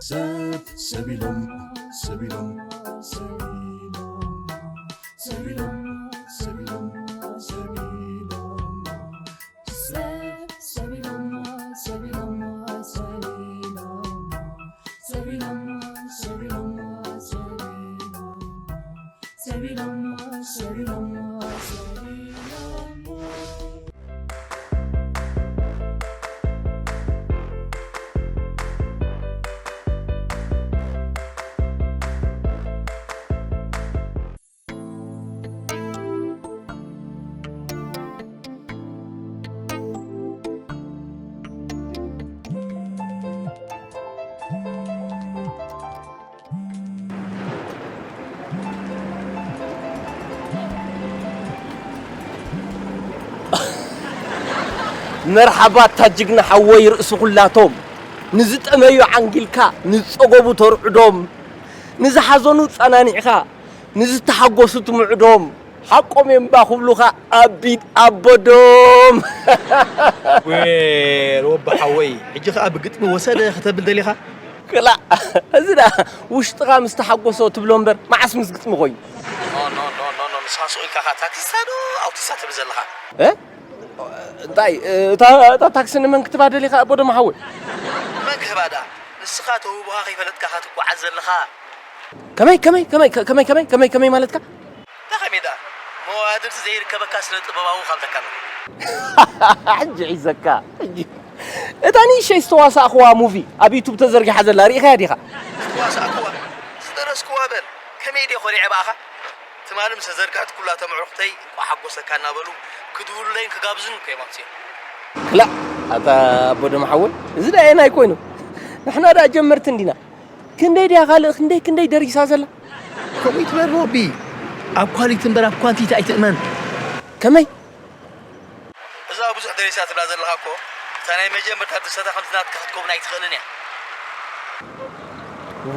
ሰብ ሰብ ኢሎም ሰብ ኢሎም ሰብ ኢሎም ሰብ ኢሎም ሰብ ኢሎም ሰብ ኢሎም ሰብ ሰብ ኢሎም ሰብ ኢሎም ሰብ ኢሎም ሰብ ኢሎም ሰብ ኢሎም ሰብ ኢሎም ሰብ ኢሎም ሰብ ኢሎም መርሓባ እታ ጅግና ሓወይ ርእሲ ኩላቶም ንዝጠመዩ ዓንጊልካ ንዝጸገቡ ተርዕዶም ንዝሓዘኑ ጸናኒዕኻ ንዝተሓጎሱ ትምዕዶም ሓቆም እዮም እባ ክብሉኻ ኣቢድ ኣቦዶም ወ ወባ ሓወይ ሕጂ ከዓ ብግጥሚ ወሰደ ከተብል ደሊኻ ክላእ እዚ ደኣ ውሽጥኻ ምስ ተሓጎሶ ትብሎ እምበር መዓስ ምስ ግጥሚ ኮይኑ ንስኻ ስቕ ኢልካ ኸ ታክሲስታ ዶ ኣውቲስታ ትብል ዘለኻ እ? እንታይ እታ እታ ታክሲ ንመን ክትባ ደሊኻ ኣቦ ደሞ ሓወይ መን ክህባ ደኣ ንስኻ ተውህቦኻ ከይፈለጥካ ኸ ትጓዓዝ ዘለኻ ከመይ ከመይ ከመይ ከመይ ከመይ ከመይ ከመይ ማለትካ እንታይ ከመይ ደኣ መዋድርቲ ዘይርከበካ ስነ ጥበባዊ ካብ ተካል ሕጂ ሒዘካ ሕጂ እታ ንእሸይ ዝተዋሳእኽዋ ሙቪ ኣብ ዩቱብ ተዘርጊሓ ዘላ ርኢኻያ ዲኻ ዝተዋሳእክዋ ዝደረስክዋ በል ከመይ ድየ ኮሪዐ ብኣኻ ትማሊ ምስ ተዘርግሐት ኩላቶም ኣዕሩኽተይ እንቋዕ ሓጎሰካ እናበሉ ክድውሉለይን ክጋብዙን እኮ እዮም ኣምፅኦም ክላእ ኣታ ኣቦ ደሞ ሓወይ እዚ ደኣ ኣየናይ ኮይኑ ንሕና ደኣ ጀመርቲ እንዲና ክንደይ ድያ ካልእ ክንደይ ክንደይ ደሪሳ ዘላ ከምኡ ይትበል ሮቢ ኣብ ኳሊቲ እምበር ኣብ ኳንቲቲ ኣይትእመን ከመይ እዛ ብዙሕ ደሪሳ ትብላ ዘለኻ እኮ እታ ናይ መጀመርታ ድርሰታ ከምዚ ናትካ ክትከውን ኣይትኽእልን እያ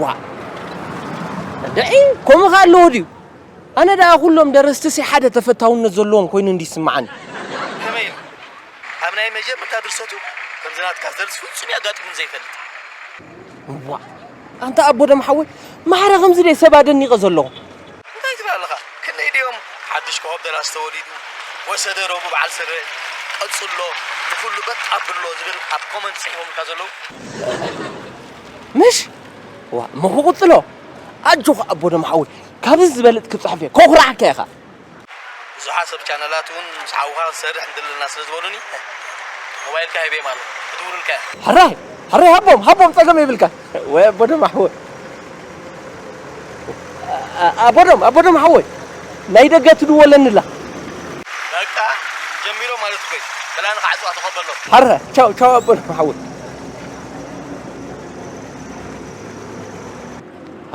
ዋ ደዒ ከምኡ ከ ኣለዎ ድዩ ኣነ ደኣ ኩሎም ደረስቲ ሲ ሓደ ተፈታውነት ዘለዎም ኮይኑ እንዲ ይስምዓኒ ከመይ ኢሉ ኣብ ናይ መጀመርታ ድርሰቱ ከምዚ ናትካ ዝደርስ ፍጹም እዩ ኣጋጢሙን ዘይፈልጥ ዋ ኣንታ ኣቦ ደም ሓወይ ማሕረ ከምዚ ደይ ሰብ ኣደኒቐ ዘለኹ እንታይ ትብል ኣለኻ ክንደይ ድዮም ሓድሽ ኮኾብ ደራሲ ተወሊዱ ወሰደ ረቡ በዓል ስረ ቀጽሎ ንኩሉ በጥ ኣብሎ ዝብል ኣብ ኮመንት ጽሒፎምልካ ዘለዉ ምሽ ዋ እሞ ክቕጽሎ ኣጆኻ ኣቦ ደም ሓወይ ካብዚ ዝበልጥ ክጽሕፍ እየ ከኹርዓካ ኢኻ ብዙሓት ሰብ ቻነላት እውን ምስ ሓውኻ ክሰርሕ እንደለና ስለ ዝበሉኒ ሞባይልካ ሂበዮም ኣሎ ክድውሉልካ እየ ሕራይ ሕራይ ሃቦም ሃቦም ጸገም የብልካ ወይ ኣቦ ደም ሓወይ ኣቦዶም ኣቦዶም ሓወይ ናይ ደገ ትድወለኒ ኣላ በቃ ጀሚሮ ማለት እኮ እዩ በላ ንኸዓፅዋ ተቐበሎ ሓረ ቻው ቻው ኣቦዶም ሓወይ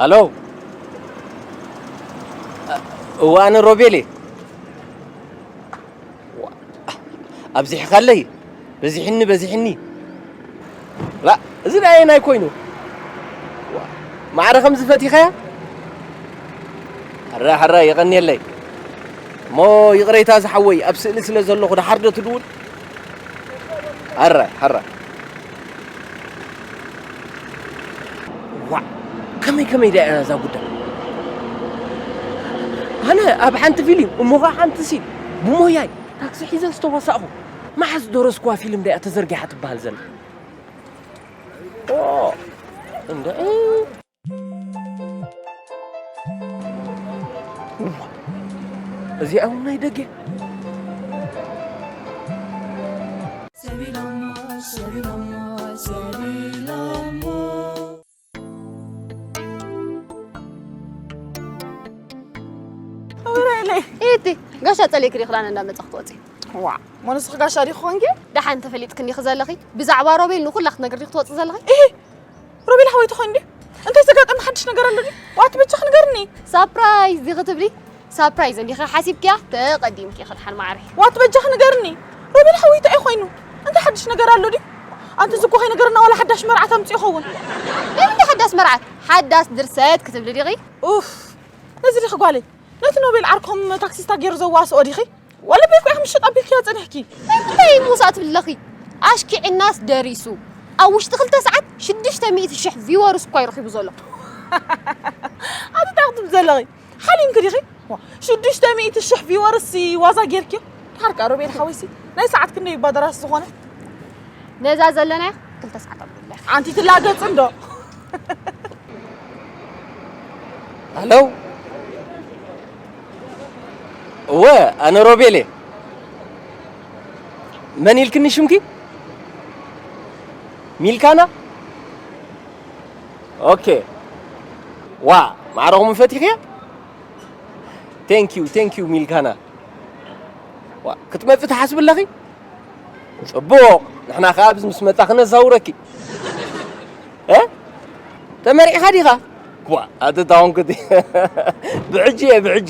ሃሎ እዋነ ሮቤሌ ኣብዚሕኻለይ በዚሕኒ በዚሕኒ ላ እዚ ናይ ኣየናይ ኮይኑ ማዕረ ከምዚ ፈቲኻያ ሕረ ሕረ የቐንየለይ እሞ ይቕሬታ ዝሓወይ ኣብ ስእሊ ስለ ዘለኹ ደሓር ዶ ትድውል ሕረ ሕረ ዋዕ ከመይ ከመይ ዳ እያ እዛ ጉዳይ ኣነ ኣብ ሓንቲ ፊልም እሞ ኸዓ ሓንቲ ሲን ብሞያይ ታክሲ ሒዘ ዝተዋሳእኹ መሓዝ ደረስኩዋ ፊልም ዳ እያ ተዘርጊሓ ትበሃል ዘላ እንደ እዚኣ እውን ናይ ደገ ኢቲ ጋሻ ጸሊእክ ዲኺ ላነ እንዳመጻኽ ትወጺ ዋ ሞንስኽ ጋሻ ዲኺ ኾንኪ ደሓን ተፈሊጥክኒ ኺ ዘለኺ ብዛዕባ ሮቤል ንኹላ ክትነግሪ ዲኺ ትወጺ ዘለኺ ሮቤል ሓወይ ተኾይኑ ድዩ እንታይ ዘጋጠመ ሓድሽ ነገር ኣሎ ድዩ ዋት በጃኺ ንገርኒ ሳፕራይዝ ዲኺ ትብሊ ሳፕራይዝ እንዲኺ ሓሲብክያ ተቐዲምኪ ኺ ደሓን ማዕረ ዋት በጃኺ ንገርኒ ሮቤል ሓወይ እንታይ ኮይኑ እንታይ ሓድሽ ነገር ኣሎ ድዩ ኣንቲ ዝኮ ከይነገርና ዋላ ሓዳሽ መርዓት ኣምፂ ይኸውን እንታይ ሓዳስ መርዓት ሓዳስ ድርሰት ክትብሊ ዲኺ ኡፍ ነዚ ዲኺ ጓለይ ነቲ ኖቤል ዓርኮም ታክሲስታ ገይሩ ዘዋስኦ ዲኺ ወላ ቤት ኢኺ ምሽጥ ኣቢልክያ ጸኒሕኪ እንታይ ሙሳ ትብለኺ ኣሽኪዕናስ ደሪሱ ኣብ ውሽጢ ክልተ ሰዓት ሽዱሽተ ሚእቲ ሽሕ ቪወርስ እኳ እዩ ረኺቡ ዘሎ። ኣቲ እንታይ ክትብል ዘለኺ? ሓሊምኪ ዲኺ? ሽዱሽተ ሚእቲ ሽሕ ቪወርስ ዋዛ ጌርኪዮ? ድሓር ከኣ ሮቤል ሓወይሲ ናይ ሰዓት ክንደይ እባ ደራሲ ዝኾነ? ነዛ ዘለናያ ክልተ ሰዓት ኣብላ። ኣንቲ ትላገጽ እንዶ? ኣለው። እወ፣ ኣነ ሮቤል እየ። መን ኢልክኒ ሽምኪ? ሚልካና? ኦኬ። ዋ፣ ማዕረኹም ፈቲኽያ? Thank you, thank you ሚልካና። ዋ፣ ክትመጺ ትሓስቢ ኣለኺ? ጽቡቕ፣ ንሕና ከኣ ኣብዚ ምስ መጻ ክነዛውረኪ። እ? ተመሪዕኻ ዲኻ? ዋ፣ ኣቲ ታውን ክቲ። ብሕጂ እየ፣ ብሕጂ።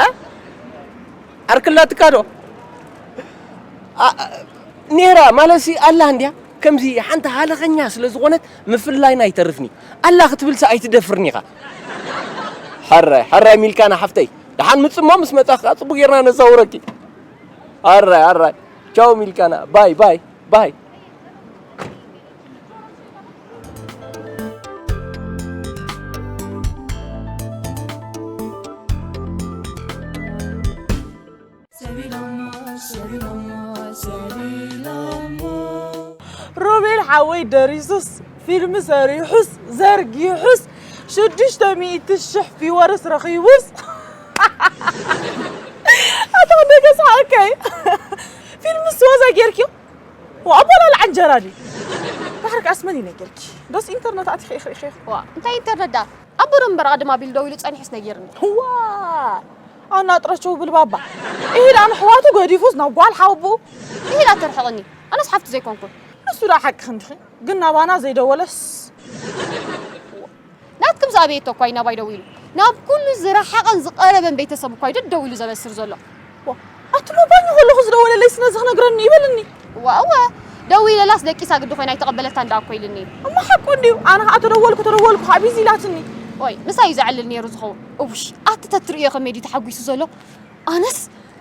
እ? ዓርክላትካ ዶ? ኣ፣ ኔራ፣ ማለትሲ ኣላ እንድያ። ከምዚ ሓንቲ ሃለኸኛ ስለ ዝኾነት ምፍልላይና ኣይተርፍኒ። ኣላ ክትብልሲ ኣይትደፍርኒ ኢኻ። ሕራይ፣ ሕራይ ሚልካና ሓፍተይ። ደሓን ምጽሞ ምስ መጻ ከኣ ጽቡቕ ጌርና ነዛውረኪ። ኣራይ ኣራይ ቻው ሚልካና ባይ ባይ ባይ። ሮቤል ሓወይ ደሪሱስ ፊልም ሰሪሑስ ዘርጊሑስ ሽዱሽተ ሚእቲ ሽሕ ቪወርስ ረኺቡስ ኣታ ክንደይ ከስሓቀካ እዩ። ፊልምስ ዋዛ ጌርክዮ? ኣቦላልዓ እንጀራ ድዩ? ድሓር ከኣስ መን እዩ ነጊርኪ? ዶስ ኢንተርነት ኣቲኺ ኢኺ ኢኺ? ዋ እንታይ ኢንተርነት ደኣ? ኣቦ ዶ እምበር ቅድም ኣቢሉ ደዊሉ ጸኒሑስ ነጊርኒ። ዋ ኣናጥረቸው ብልባባ ኢሂል ኣንሕዋቱ ገዲፉስ ናብ ጓል ሓወቦኡ ኢሂል ኣትርሕቕኒ ኣነስ ሓፍቱ ዘይኮንኩን ንሱ ደኣ ሓቅኺ እንዲኺ ግን ናባና ዘይደወለስ ናትኩም ዝኣበየቶ እኳ እዩ ናባይ ደዊሉ ናብ ኩሉ ዝረሓቐን ዝቐረበን ቤተሰብ እኳ እዩ ደደዊሉ ዘበስር ዘሎ ኣቲ ሞባይል ከለኹ ዝደወለለይ ስነዚ ክነግረኒ ይበልኒ እዋ እወ ደዊለላስ ደቂሳ ግዲ ኮይና ኣይተቐበለታን ደኣ እኮ ኢልኒ እሞ ሓቁ እንድዩ ኣነ ከዓ ተደወልኩ ተደወልኩ ከዓ ቢዚ ኢላትኒ ወይ ምሳይ እዩ ዘዕልል ነይሩ ዝኸውን እውሽ ኣቲ ተትርእዮ ከመይ ድዩ ተሓጒሱ ዘሎ ኣነስ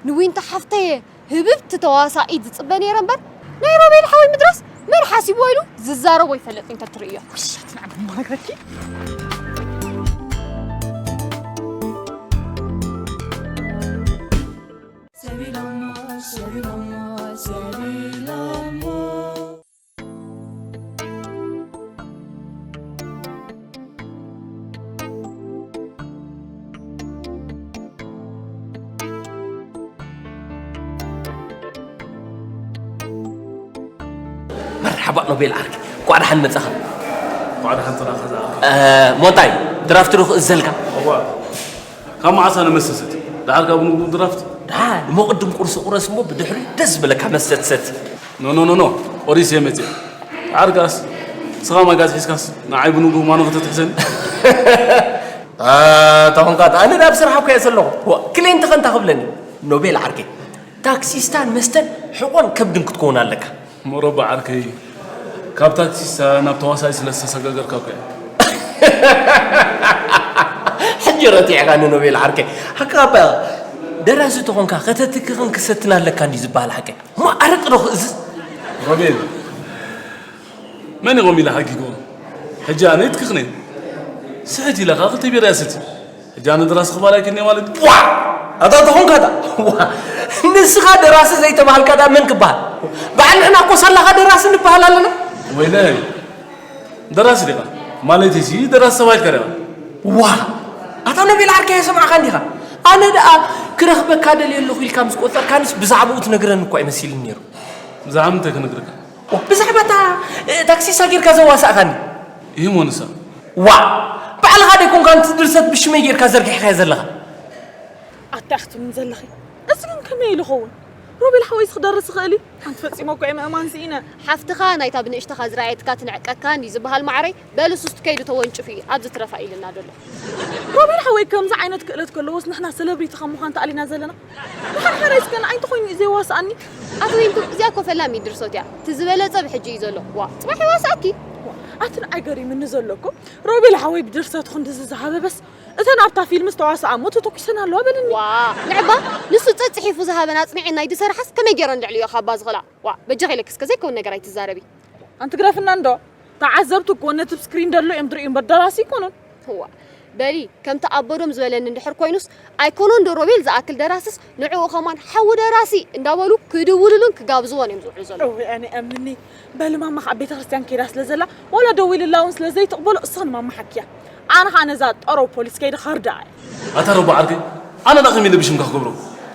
ንዊንታ ሓፍተየ ህብብቲ ተዋሳኢት ዝፅበ ነይረ እምበር ናይ ሮቤል ሓወይ ምድራስ መን ሓሲብዎ ኢሉ ዝዛረቦ ይፈልጥ እንተትርእዮ። ውሻት ንዓመት እሞ ነግረኪ። መርሓባ ኖቤል ዓርኪ፣ እንኳዕ ደሓን መጻኻ። እንኳዕ ደሓን ተራኸዛ። ሞንታይ፣ ድራፍት ዶ ክእዘልካ? እዋ፣ ካብ መዓስ ኣነ መሰሰት? ደሓር ካብ ንግዱ ድራፍት? ደሓን፣ እሞ ቅድም ቁርሲ ቁረስ እሞ ብድሕሪ ደስ ዝበለካ መሰትሰት። ኖ ኖ ኖ ኖ፣ ቆሪስ እየ መጽእ። ደሓር ከኣስ፣ ንስኻ ማይ ጋዝ ሒዝካስ ንዓይ ብንግዱ ማኖ ከተትሕዘኒ? ኣታ ኾንካ፣ ኣነ ናብ ስራሕ እኮ እየ ዘለኹ። ክሌንት ኸንታ ክብለኒ? ኖቤል ዓርከይ፣ ታክሲስታን መስተን ሕቖን ከብድን ክትከውን ኣለካ። መሮባ ዓርከይ፣ ካብ ታክሲስታ ናብ ተዋሳኢ ስለ ዝተሰጋገርካ እኮ እየ። ሕጂ ረቲዕካኒ ኖቤል ዓርከይ። ሓቅኻ እባ ኢኻ። ደራሲ ተኾንካ ከተትክኽን ክሰትን ኣለካ እንድዩ ዝበሃል ሓቂ። እሞ ኣረቂ ዶ ክእዝዝ? ሮቤል፣ መን ኢኹም ኢለ ሓጊግዎ? ሕጂ ኣነ ይትክኽኒ። ስሕት ኢለ ኸኣ ክልተ ቢራ እየ ሰትየ። ሕጂ ኣነ ደራሲ ክበሃል ኣይክእልን እየ ማለት ድዩ? ዋእ! ኣታ ተኾንካ ደኣ። ዋእ! ንስኻ ደራሲ ዘይተባህልካ ደኣ መን ክበሃል? በዓል ንሕና እኮ ሳላኻ ደራሲ ንበሃል ኣለና። ወይለይ! ደራሲ ዲኻ? ማለተይሲ ደራሲ ተባሂልካ ዲኻ? ዋእ! ኣታ ነቢል ዓርከይ ኣይሰማዕካን ዲኻ? ኣነ ደኣ ክረኽበካ ደልየ ኣለኹ ኢልካ ምስ ቆጸርካንስ ብዛዕባኡ ትነግረኒ እኳ እዩ መሲሉኒ ነይሩ። ብዛዕባ ምንታይ ክነግረካ? ብዛዕባ እታ ታክሲስታ ጌርካ ዘዋሳእካኒ። እሞ ንሳ? ዋእ! ባዕልኻ ዶ ኣይኮንካን እቲ ድርሰት ብሽመይ ጌርካ ዘርጊሕካዮ ዘለኻ? ኣታ ኢኺ ትብልኒ ዘለኺ። እዚ ግን ከመይ ኢሉ ይኸውን? ሮቤል ሓወይስ ክደርስ ይኽእል እዩ? ኣንቲ ፈጺመ እኮ እየ ምእማን ስኢነ። ሓፍትኻ ናይታ ብንእሽተኻ ዝረኣየትካ ትንዕቀካ እንድዩ ዝበሃል ማዓረይ። በል እሱስ ከይዱ ተወንጭፉ እዩ ኣብዚ ትረፋ ኢሉና ዘሎ። ሮቤል ሓወይ ከምዚ ዓይነት ክእለት ከለዎስ ንሕና ሰለብሪቲ ካብ ምዃን ተኣሊና ዘለና። ድሓር ሓራይ እስከ ንዓይ እንተኾይኑ እዩ ዘይዋስኣኒ። ኣቲ ዊንቱ እዚኣ እኮ ፈላሚት ድርሰት እያ። እቲ ዝበለጸ ብሕጂ እዩ ዘሎ። ዋእ ጽባሕ ይዋስኣኪ። ኣቲ ንዓይ ገሪምኒ ዘሎ እኮ ሮቤል ሓወይ ብድርሰቱ ክንድዚ ዝሃበበስ እተን ኣብታ ፊልም ዝተዋስኣ እሞ ተተኲሰን ኣለዋ በልኒ። ዋእ ንዕባ ንሱ ጸጽሒፉ ዝሃበን ኣጽኒዐን ናይ ድሰርሓስ ከመይ ገይረን ልዕሊኡ ካባ ዝኽእላ። ዋእ በጃኺ ኢለኪ እስከ ዘይከውን ነገር ኣይትዛረቢ። ኣንቲ ግረፍና እንዶ፣ ተዓዘብቲ እኮ ነቲ ኣብ ስክሪን ደሎ እዮም ዝርእዩ እምበር ደራሲ ኣይኮኑን። እዋ፣ በሊ፣ ከምቲ ኣቦዶም ዝበለኒ እንድሕር ኮይኑስ፣ ኣይኮኖ እንዶ ሮቤል ዝኣክል ደራስስ ንዕኡ ኸማን ሓዊ ደራሲ እንዳበሉ ክድውሉሉን ክጋብዝዎን እዮም ዝውዕሉ ዘለዉ። እውይ፣ ኣነ ኣምንኒ። በሊ ማማ ኣብ ቤተ ክርስቲያን ከይዳ ስለ ዘላ፣ ዋላ ደዊልላ እውን ስለ ዘይትቕበሎ፣ እሳ ንማማ ሓክያ። ኣነ ኸኣ ነዛ ጠረው ፖሊስ ከይደ ኸርድኣ እየ። ኣታ ረቡ ዓርከይ፣ ኣነ ደኣ ከመይ ኢለ ብሽምካ ክገብሮ?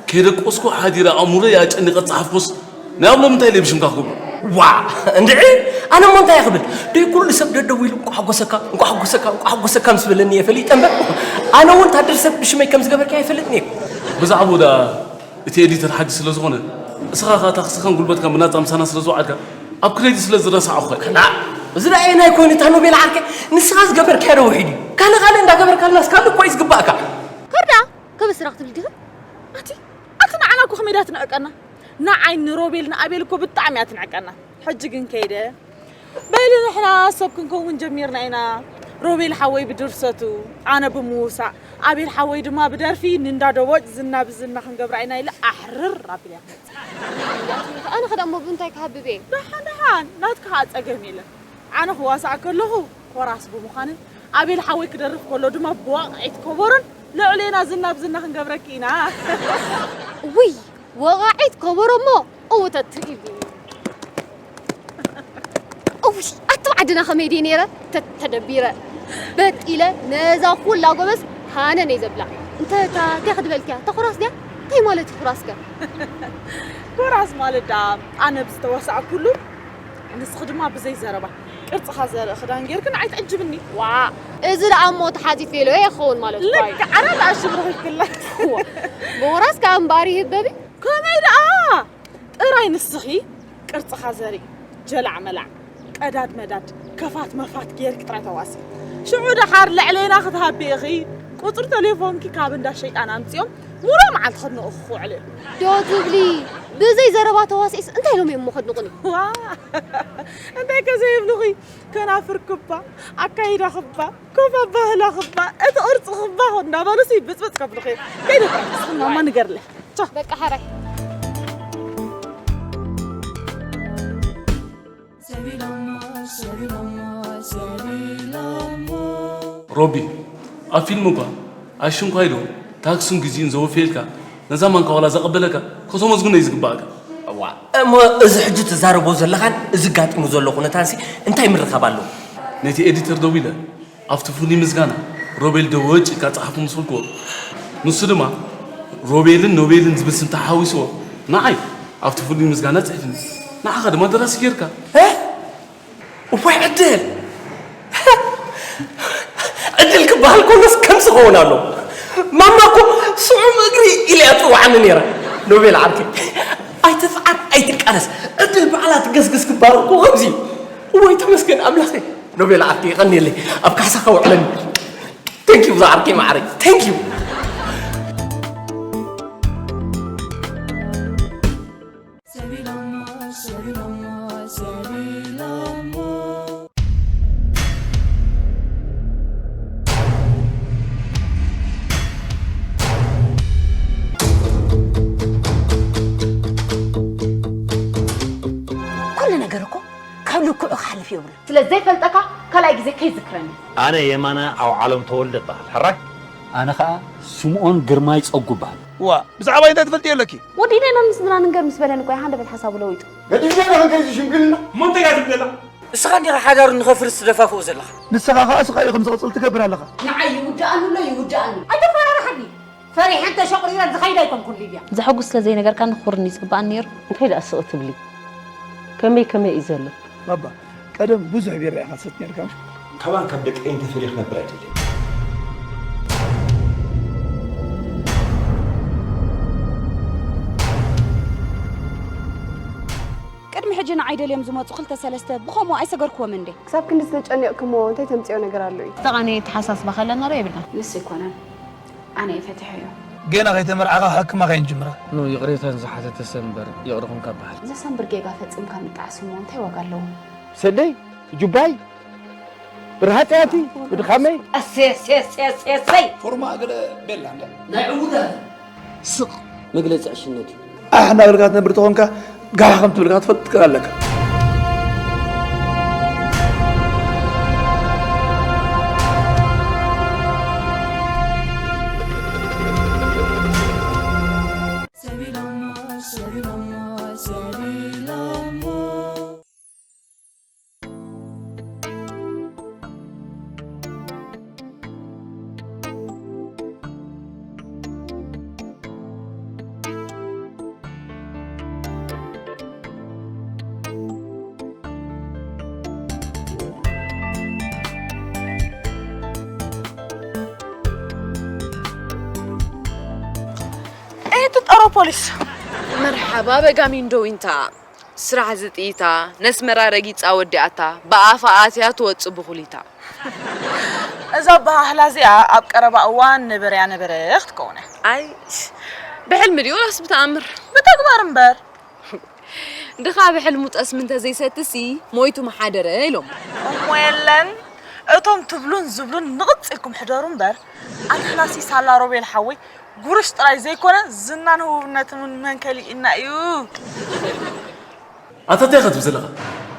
ከይደቆስኩ ሓዲረ ኣእምሮይ ኣጨኒቐ ዝጸሓፍኩስ፣ ናይ ኣብ ሎሚ እንታይ ኢለ ብሽምካ ክገብሮ? ዋ፣ እንድዒ፣ ኣነ እሞ እንታይ እየ ክብል? ደይ ኩሉ ሰብ ደደዊሉ፣ "እንቋዕ ሓጎሰካ፣ እንቋዕ ሓጎሰካ፣ እንቋዕ ሓጎሰካ" ምስ በለኒ እየ ፈሊጠ እምበር፣ ኣነ እውን ታደር ሰብ ብሽመይ ከም ዝገበርካዮ ኣይፈልጥን እየ። ብዛዕባኡ ደኣ እቲ ኤዲተር ሓጂ ስለ ዝኾነ፣ እስኻ ኸኣ ታክስኻን ጉልበትካን ብናጻ ምሳና ስለ ዝወዓልካ፣ ኣብ ክሬዲት ስለ ዝረሳዕኹ እየ። ና፣ እዚ ደኣ ኣየናይ ኮይኑ እታ ኖቤል ዓርከይ፣ ንስኻ ዝገበርካዮ ዶ ውሒዱ እዩ? ካልእ ካልእ እንዳገበርካልናስ ካልእ እኮ እዩ ዝግባእካ። ከርዳ፣ ከበስራ ክትብል ዲኺ? ኣቲ፣ ኣቲ ንዓና እኮ ከመይ ዳ ትንዕቀና? ንዓይ ንሮቤል ንኣቤል እኮ ብጣዕሚ እያ ትንዕቀና። ሕጂ ግን ከይደ፣ በሊ ንሕና ሰብ ክንከውን ጀሚርና ኢና። ሮቤል ሓወይ ብድርሰቱ፣ ኣነ ብምውሳእ፣ ኣቤል ሓወይ ድማ ብደርፊ ንእንዳ ደቦጭ ዝና ብዝና ክንገብራ ኢና ኢለ ኣሕርር ኣቢለ እያ ክመጽእ። ኣነ ኸ ደሞ ብምንታይ ክሃብብ እየ? ደሓን ደሓን፣ ናትካ ኸኣ ጸገም የለን። ኣነ ክዋሳእ ከለኹ ኮራስ ብምዃንን፣ ኣቤል ሓወይ ክደርፍ ከሎ ድማ ብዋቕዒት ከበሮን ልዕሌና ዝና ብዝና ክንገብረኪ ኢና። ውይ፣ ወቓዒት ከበሮ እሞ እውተት ኢሉኒ። እውይ፣ ኣቲ ዓድና ከመይ ድየ ነይረ? ተ-፣ ተደቢረ። በጥ ኢለ ነዛ ኩላ ጎበዝ ሃነን እየ ዘብላ። እንተ እታ እንታይ ክትበልክያ? እታ ኩራስ ድያ? እንታይ ማለት እዩ ኩራስከ? ኮራስ ማለት ደኣ ኣነ ብዝተዋሳእኩሉ፣ ንስኺ ድማ ብዘይ ዘረባ ቅርጽኻ ዘርኢ ክዳን ጌርኪ ንዓይ ትዕጅብኒ። ዋ፣ እዚ ደኣ እሞ ተሓዚት ቬሎ ይኸውን ማለት እዩ። ልክዕ፣ ኣረ ደኣ ሽም ረኺብክላ። ዋ፣ ብኹራስ ከኣ እምበኣር ይህበቢ። ከመይ ደኣ? ጥራይ ንስኺ ቅርጽኻ ዘርኢ ጀላዕ መላዕ፣ ቀዳድ መዳድ፣ ከፋት መፋት ጌርኪ ጥራይ ተዋስኢ። ሽዑ ደሓር ልዕሌና ክትሃቢ ኢኺ፣ ቁጽሪ ተሌፎንኪ ካብ እንዳ ሸይጣን ኣምጺኦም ሙሉእ መዓልቲ ከድንቑኺ ክውዕሉ እዮም። ዶ ትብሊ? ብዘይ ዘረባ ተዋሲእስ እንታይ ኢሎም እዮም እሞ ከድንቑኒ? ዋ! እንታይ ከ ዘይብሉኺ? ከናፍር ክባ፣ ኣካይዳ ክባ፣ ኮፍ ኣባህላ ክባ፣ እቲ ቅርጺ ክባ እንዳበሉሲ ብጽብጽ ከብሉኺ እዮም። ከይደ ጥራይ ንስኺ ማማ ንገርለይ። ቻው። በቃ ሓራይ። ሮቢ፣ ኣብ ፊልም እኳ ኣሽንኳይ ዶ ታክሱን ግዜኡን ዘወፈየልካ፣ ነዛ ማንካ ዋላ ዘቐበለካ፣ ከተመስግኖ እዩ ዝግባእካ። እዋ፣ እሞ እዚ ሕጂ ትዛረቦ ዘለኻን እዚ ጋጢሙ ዘሎ ኩነታንሲ እንታይ ምርኻብ ኣለዎ? ነቲ ኤዲተር ደዊለ ኣብቲ ፍሉይ ምስጋና ሮቤል ደወጭ ኢልካ ጸሓፉ ምስ በልክዎ፣ ንሱ ድማ ሮቤልን ኖቤልን ዝብል ስም ተሓዋዊስዎ ንዓይ ኣብቲ ፍሉይ ምስጋና ጽሒፍኒ። ንዓኻ ድማ ደራሲ ጌርካ። እ? እዋይ ዕድል! ዕድል ክበሃል ከሎስ ከምዚ ክኸውን ኣለዎ። ማማ እኮ ስዑም እግሪ ኢላ እያ ትጽውዓኒ ነይራ። ኖቤል ዓርከይ፣ ኣይትጽዓር ኣይትቃለስ፣ ዕድል ባዕላ ትገስግስ ክበሃል እኮ ከምዚ እዩ። እዋይ ተመስገን ኣምላኸይ። ኖቤል ዓርከይ የቐንየለይ፣ ኣብ ካሕሳኻ ውዕለኒ። Thank you ዝዓርከይ ማዓረይ፣ thank you። ኩሉ ነገር እኮ ካብ ልክዑ ክሓልፍ የብሉን። ስለ ዘይፈልጠካ ካልኣይ ግዜ ከይዝክረኒ። ኣነ የማነ ኣውዓሎም ተወልደ እበሃል። ሕራይ? ኣነ ኸኣ ስምኦን ግርማይ ጸጉ እበሃል። ዋእ ብዛዕባይ እንታይ ትፈልጥዮ ኣለኪ? ወዲእና ኢና ምስ ብና ንንገር ምስ በለኒ እኮ እዩ ሃንደበት ሓሳቡ ለዊጡ። ገዲፍና ኢና ክንከይድ ሽምግልና። እሞ እንታይ እያ ትብለና? እስኻ እንዲኻ ሓዳሩ ንኸፍርስ ትደፋፍኦ ዘለኻ። ንስኻ ኸኣ ስቓዩ ከም ዝቕጽል ትገብር ኣለኻ። ንዓይ ይውድኣኒ ኣሎ ይውድኣኒ። ኣይተፈራርሓኒ። ፈሪሐን ተሸቑሪረን ዝኸይዳ ኣይኮንኩን ሊድያ። ዘሐጉስ ስለ ዘይነገርካኒ ክኹርኒ ዝግብኣኒ ነይሩ። እንታይ ደኣ ስቕ ትብሊ? ከመይ ከመይ እዩ ዘሎ? ባባ፣ ቀደም ብዙሕ ቢራ ኢኻ ትሰቲ ነርካ ምሽ? ካባን ካብ ደቀይን ተፈልየ ክነብር ኣይደልን። ቅድሚ ሕጂ ንዓይ ደልዮም ዝመጹ ክልተ ሰለስተ ብኸምኡ ኣይሰገርክዎምን ድየ? ክሳብ ክንድዚ ተጨኒቕኪ እሞ እንታይ ተምጽእዮ ነገር ኣሎ እዩ? ዝተቓነየ ኣተሓሳስባ ከለና ዶ የብልናን። ንሱ ኣይኮነን ኣነ እየ ፈቲሐዮ። ገና ከይተመርዓኻ ሕክማ ከይንጅምራ። ኖ ይቕሬታ ንዝሓተተሰ እምበር ይቕረ ኮንካ በሃል። ዘሰንብር ጌጋ ፈጺምካ ምጥዓስ እሞ እንታይ ዋጋ ኣለዎ? ሰደይ ጁባይ ብርሃጽ እያ እቲ ብድኻመይ። ኣሰስስስስይ ፎርማ ገለ ቤላ እንዳ ናይ ዕውዳት ስቕ መግለጺ ዕሽነት እዩ። ኣሕ እናበልካ ትነብር ተኾንካ ጋሕ ከም ትብል ክትፈልጥ ትኽእል ኣለካ። ፖሊስ። መርሓባ በጋሚንዶ ዊንታ። ስራሕ ዝጥይታ፣ ነስመራ ረጊጻ ወዲኣታ፣ ብኣፋ ኣትያ ትወጽእ ብኹሊታ። እዛ ኣበሃህላ እዚኣ ኣብ ቀረባ እዋን ነበረያ ነበረ ክትከውን እያ። ኣይ፣ ብሕልሚ ድዩ ወላስ ብተኣምር? ብተግባር እምበር። ድኻ ብሕልሙ ጠስሚ እንተዘይሰትሲ ሞይቱ ምሓደረ ኢሎም። እሞ የለን፣ እቶም ትብሉን ዝብሉን ንቕጽ ኢልኩም ሕደሩ እምበር፣ ኣንሕናሲ ሳላ ሮቤል ሓወይ ጉርሽ ጥራይ ዘይኮነ ዝናን ህቡብነትን እውን መንከሊእና እዩ። ኣታ እንታይ ኢኻ ትብል ዘለኻ?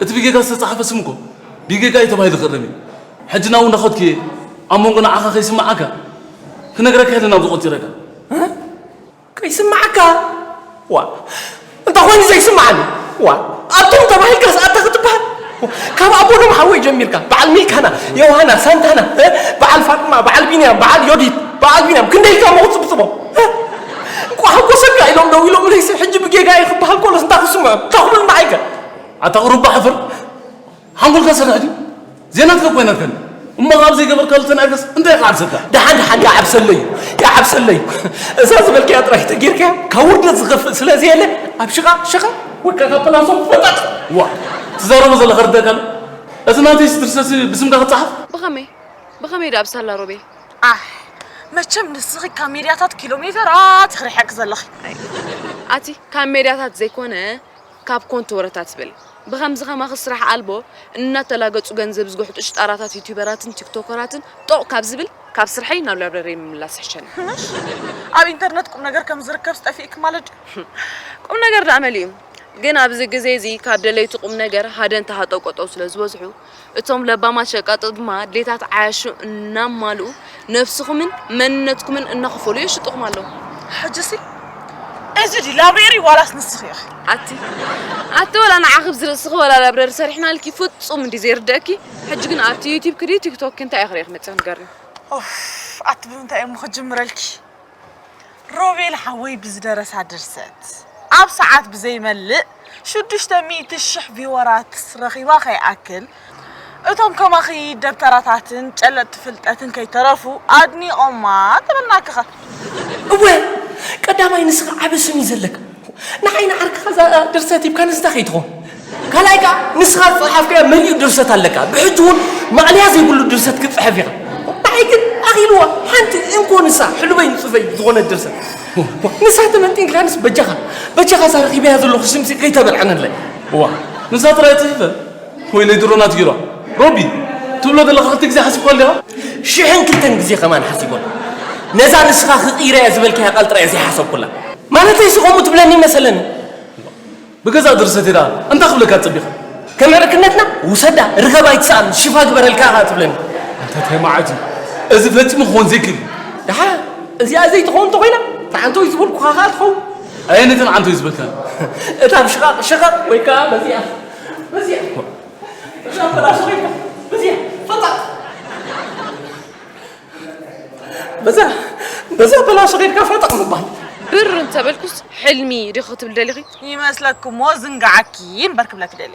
እቲ ብጌጋ ዝተጻሕፈ ስም እኮ ብጌጋ እዩ ተባሂሉ ክእረም እዩ። ሕጂ ናብኡ እንዳኸድኩ እየ ኣብ መንጎ ንዓኻ ከይስምዓካ ክነግረካ ኢለ ናብዚ ቆጺረካ። እ? ከይስምዓካ? ዋ፣ እንታይ ኮይኑ ዘይስምዓኒ? ዋ፣ ኣቶም ተባሂልካስ ኣታ ክትበሃል? ካብ ኣቦኖም ሓወይ ጀሚርካ፣ በዓል ሚልካና፣ ዮሃና፣ ሳንታና፣ እ? በዓል ፋጥማ፣ በዓል ቢንያም፣ በዓል ዮዲት፣ በዓል ቢንያም፣ ክንደይ ኢልካ እሞ ክትጽብጽቦ? እ? እንቋዕ ሓጎሰካ ኢሎም ደው ኢሎምለይሲ፣ ሕጂ ብጌጋ እየ ክበሃል ከሎስ እንታይ ክስምዖም? እንታይ ክብሉኒ ንዓይከ? ኣታ ቁሩባ ሕፍር። ሓንጎልካ ሰርሕ ድዩ? ዜናትካ እኮ ኣይነርካን። እሞ ካብ ዘይገበርካሉ ተናገርካስ እንታይ ይዓብሰካ? ደሓን ደሓን ይዓብሰለይ እዩ። ይዓብሰለይ እዩ። እዛ ዝበልካያ ጥራይ ተጌርካያ ካብ ውርደት ዝኸፍእ ስለ ዘየለ ኣብ ሽቓ ሽቓ ወድካ ካብ ፕላሶም ፈጣጥ። ዋ፣ ትዛረቦ ዘለኻ ርዳእካ ኣሎ። እቲ ናተይስ ድርሰት ብስምካ ክጸሓፍ? ብኸመይ? ብኸመይ ደኣ ብሳላ ሮቤል? ኣሕ፣ መቸም ንስኺ ካብ ሜድያታት ኪሎ ሜተራት ኢኺ ርሒቕኪ ዘለኺ። ኣቲ ካብ ሜድያታት ዘይኮነ ካብ ኮንቶ ወረታት ትብል። ብኸምዚ ከማኺ ስራሕ ኣልቦ እናተላገጹ ገንዘብ ዝጉሕጡ ሽጣራታት ዩቱበራትን ቲክቶከራትን ጦቕ ካብ ዝብል ካብ ስርሐይ ናብ ላብረሪ ምምላስ ይሕሸኒ። ኣብ ኢንተርነት ቁም ነገር ከም ዝርከብስ ጠፊእኪ ማለት ድዩ? ቁም ነገር ደኣ መሊኡ። ግን ኣብዚ ግዜ እዚ ካብ ደለይቲ ቁም ነገር ሃደን ተሃጠው ቀጠው ስለ ዝበዝሑ እቶም ለባማት ሸቃጦ ድማ ድሌታት ዓያሹ እናማልኡ ነብስኹምን መንነትኩምን እናኸፈሉ የሽጡኹም ኣለዉ። ሕጅሲ እዚ ድዩ ላብሬሪ ዋላስ ንስኺ ኢኺ? ኣቲ ኣቲ ወላ ንዓኺ ብዚ ርእስኺ ወላ ላብረሪ ሰሪሕናልኪ ፍጹም እንዲ ዘይርደእኪ። ሕጂ ግን ኣብቲ ዩቲብ ክዲ ቲክቶክ እንታይ ኢኺ ርኢኺ መጺኺ ንገርኒ? ኦፍ ኣቲ ብምንታይ እሞ ክጅምረልኪ? ሮቤል ሓወይ ብዝደረሳ ድርሰት ኣብ ሰዓት ብዘይመልእ ሽዱሽተ ሚእቲ ሽሕ ቪወራት ረኺባ ከይኣክል እቶም ከማኺ ደብተራታትን ጨለጥቲ ፍልጠትን ከይተረፉ ኣድኒቖማ ተበልናክኸ። እወ ቀዳማይ ንስኻ ዓቢ ስም እዩ ዘለካ። ንዓይ ንዓርክኻ እዛ ድርሰት ሂብካ ንስታ ከይትኾን ካልኣይ ከኣ ንስኻ ዝጸሓፍካዮ መሊኡ ድርሰት ኣለካ። ብሕጂ እውን ማእለያ ዘይብሉ ድርሰት ክትጽሕፍ ኢኻ። ንዓይ ግን ኣኺልዋ ሓንቲ እንኮ ንሳ ሕሉበይ ንጽፈይ ዝኾነት ድርሰት። ንሳ ተመንጢንካንስ በጃኻ በጃኻ እዛ ረኺበያ ዘለኹ ስምሲ ከይተበልዐነለይ። እዋ ንሳ ጥራይ ጽሒፈ ወይለይ ድሮ ናትጊሯ። ሮቢ ትብሎ ዘለኻ ክልተ ግዜ ሓሲብኳ ኣለኻ? ሽሕን ክልተን ግዜ ከማን ሓሲቦን። ነዛ ንስኻ ክቕይረያ ዝበልካያ ቃል ጥራይ ዘይሓሰብኩላ። ማለተይ ስቆሙ ትብለኒ መሰለኒ። ብገዛእ ድርሰተይ ደኣ እንታይ ክብለካ ጸቢኻ? ከም ዕርክነትና ውሰዳ፣ ርኸብ ኣይትስኣን፣ ሽፋ ግበረልካ ኢኻ ትብለኒ። እንታይ እንታይ መዓት እዩ? እዚ ፈጺሙ ክኾን ዘይክእል እዩ። ደሓ እዚኣ ዘይትኸውን እንተኾይና፣ ተዓንቶይ ዝበልኩኻ ከኣ ትኸውን። ኣየነተን ዓንቶይ ዝበልካን? እታ ብሽቓቕ ሽቓቕ ወይ ከኣ በዚኣ፣ በዚኣ፣ በዛ በላሶ ኸይድካ፣ በዚኣ፣ ፈጣጥ። በዛ በዛ በላሶ ኸይድካ ፈጠቕ ምባል። ብር እንተበልኩስ ሕልሚ ዲኺ ክትብል ደሊኺ? ይመስለኪ እሞ ዝንግዓኪ እምበር ክብለኪ ደሊ።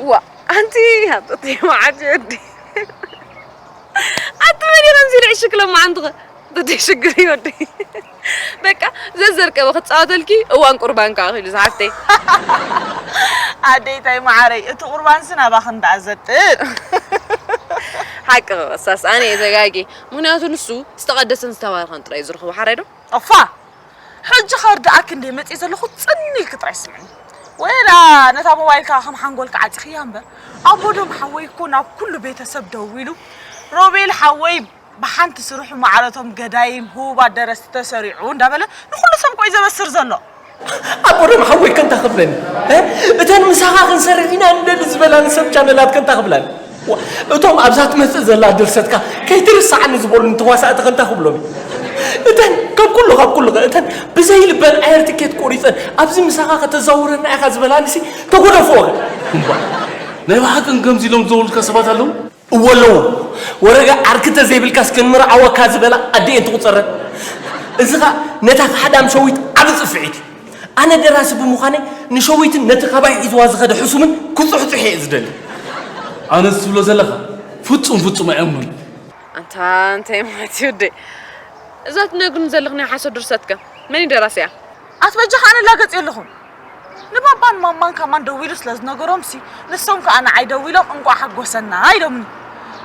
ዋ ኣንቲ ኣጥቲ መዓት ወዲ ኣቲ መን ኢኻ እዚ ልዕሽክ ለማዓንትኸ? ኣቲ ሽግር እዩ ወዲ። በቃ ዘዘርከበ ክጻወተልኪ እዋን ቁርባን ከኣ ኺሉ ዝሓፍተይ። ኣደይታይ መዓረይ እቲ ቁርባንሲ ናባኺ እንዳኣ ዘጥጥ። ሓቂ ክኸሳስ ኣነ እየ ተጋጊ። ምኽንያቱ ንሱ ዝተቐደሰን ዝተባረኸን ጥራይ እዩ ዝረኽቦ ሓራይ ዶ? እፋ ሕጂ ከርድኣኪ እንደ መፅእ ዘለኹ ፅን ኢልኪ ጥራይ ስምዕኒ። ወላ ነታ ሞባይልካ ከም ሓንጎልካ ዓፂኽያ እምበር ኣቦዶም ሓወይ እኮ ናብ ኩሉ ቤተሰብ ደዊሉ ሮቤል ሓወይ ብሓንቲ ስርሑ ማዕረቶም ገዳይም ህቡባት ደረስቲ ተሰሪዑ እንዳበለ ንኹሉ ሰብ እኮ እዩ ዘበስር ዘሎ። ኣቦዶም ሓወይ ከንታ ክብለኒ እ? እተን ምሳኻ ክንሰርሕ ኢና ንደሊ ዝበላኒ ሰብ ቻነላት ከንታ ክብላኒ ዋ፣ እቶም ኣብዛ ትመጽእ ዘላ ድርሰትካ ከይትርስዓኒ ዝበሉኒ ተዋሳእቲ ከንታ ክብሎም እዩ። እተን ካብ ኩሉ ካብ ኩሉ ከ እተን ብዘይ ልበን ኣየር ትኬት ቆሪጸን ኣብዚ ምሳኻ ከተዛውረና ኢኻ ዝበላኒሲ ተጎደፍኦ ከ? እምባ ናይ ብሓቅን ከምዚ ኢሎም ዝዘውሩልካ ሰባት ኣለዉ? እወ ኣለዉ። ወረጋ ዓርኪ ተዘይብልካስ ክንምርዓወካ ዝበላ ኣዲኤን ትቑጸረን። እዚ ኸኣ ነታ ካሕዳም ሸዊት ዓቢ ጽፍዒት እዩ። ኣነ ደራሲ ብምዃነይ ንሸዊትን ነቲ ካባይ ሒዝዋ ዝኸደ ሕሱምን ክጽሕጽሕ እየ ዝደሊ። ኣነስ ትብሎ ዘለኻ ፍጹም ፍጹም ኣይኣምኖን። ኣንታ እንታይ ማለት እዩ ወደይ? እዛ ትነግርኒ ዘለኽ ናይ ሓሶት ድርሰትከ መን እዩ ደራሲኣ? ኣትበጃ ከኣ ንላገጽ ኣለኹም። ንባባን ማማን ከማን ደዊሉ ስለ ዝነገሮምሲ፣ ንሶም ከኣ ንዓይ ደዊሎም እንቋዕ ሓጎሰና ኢሎምኒ።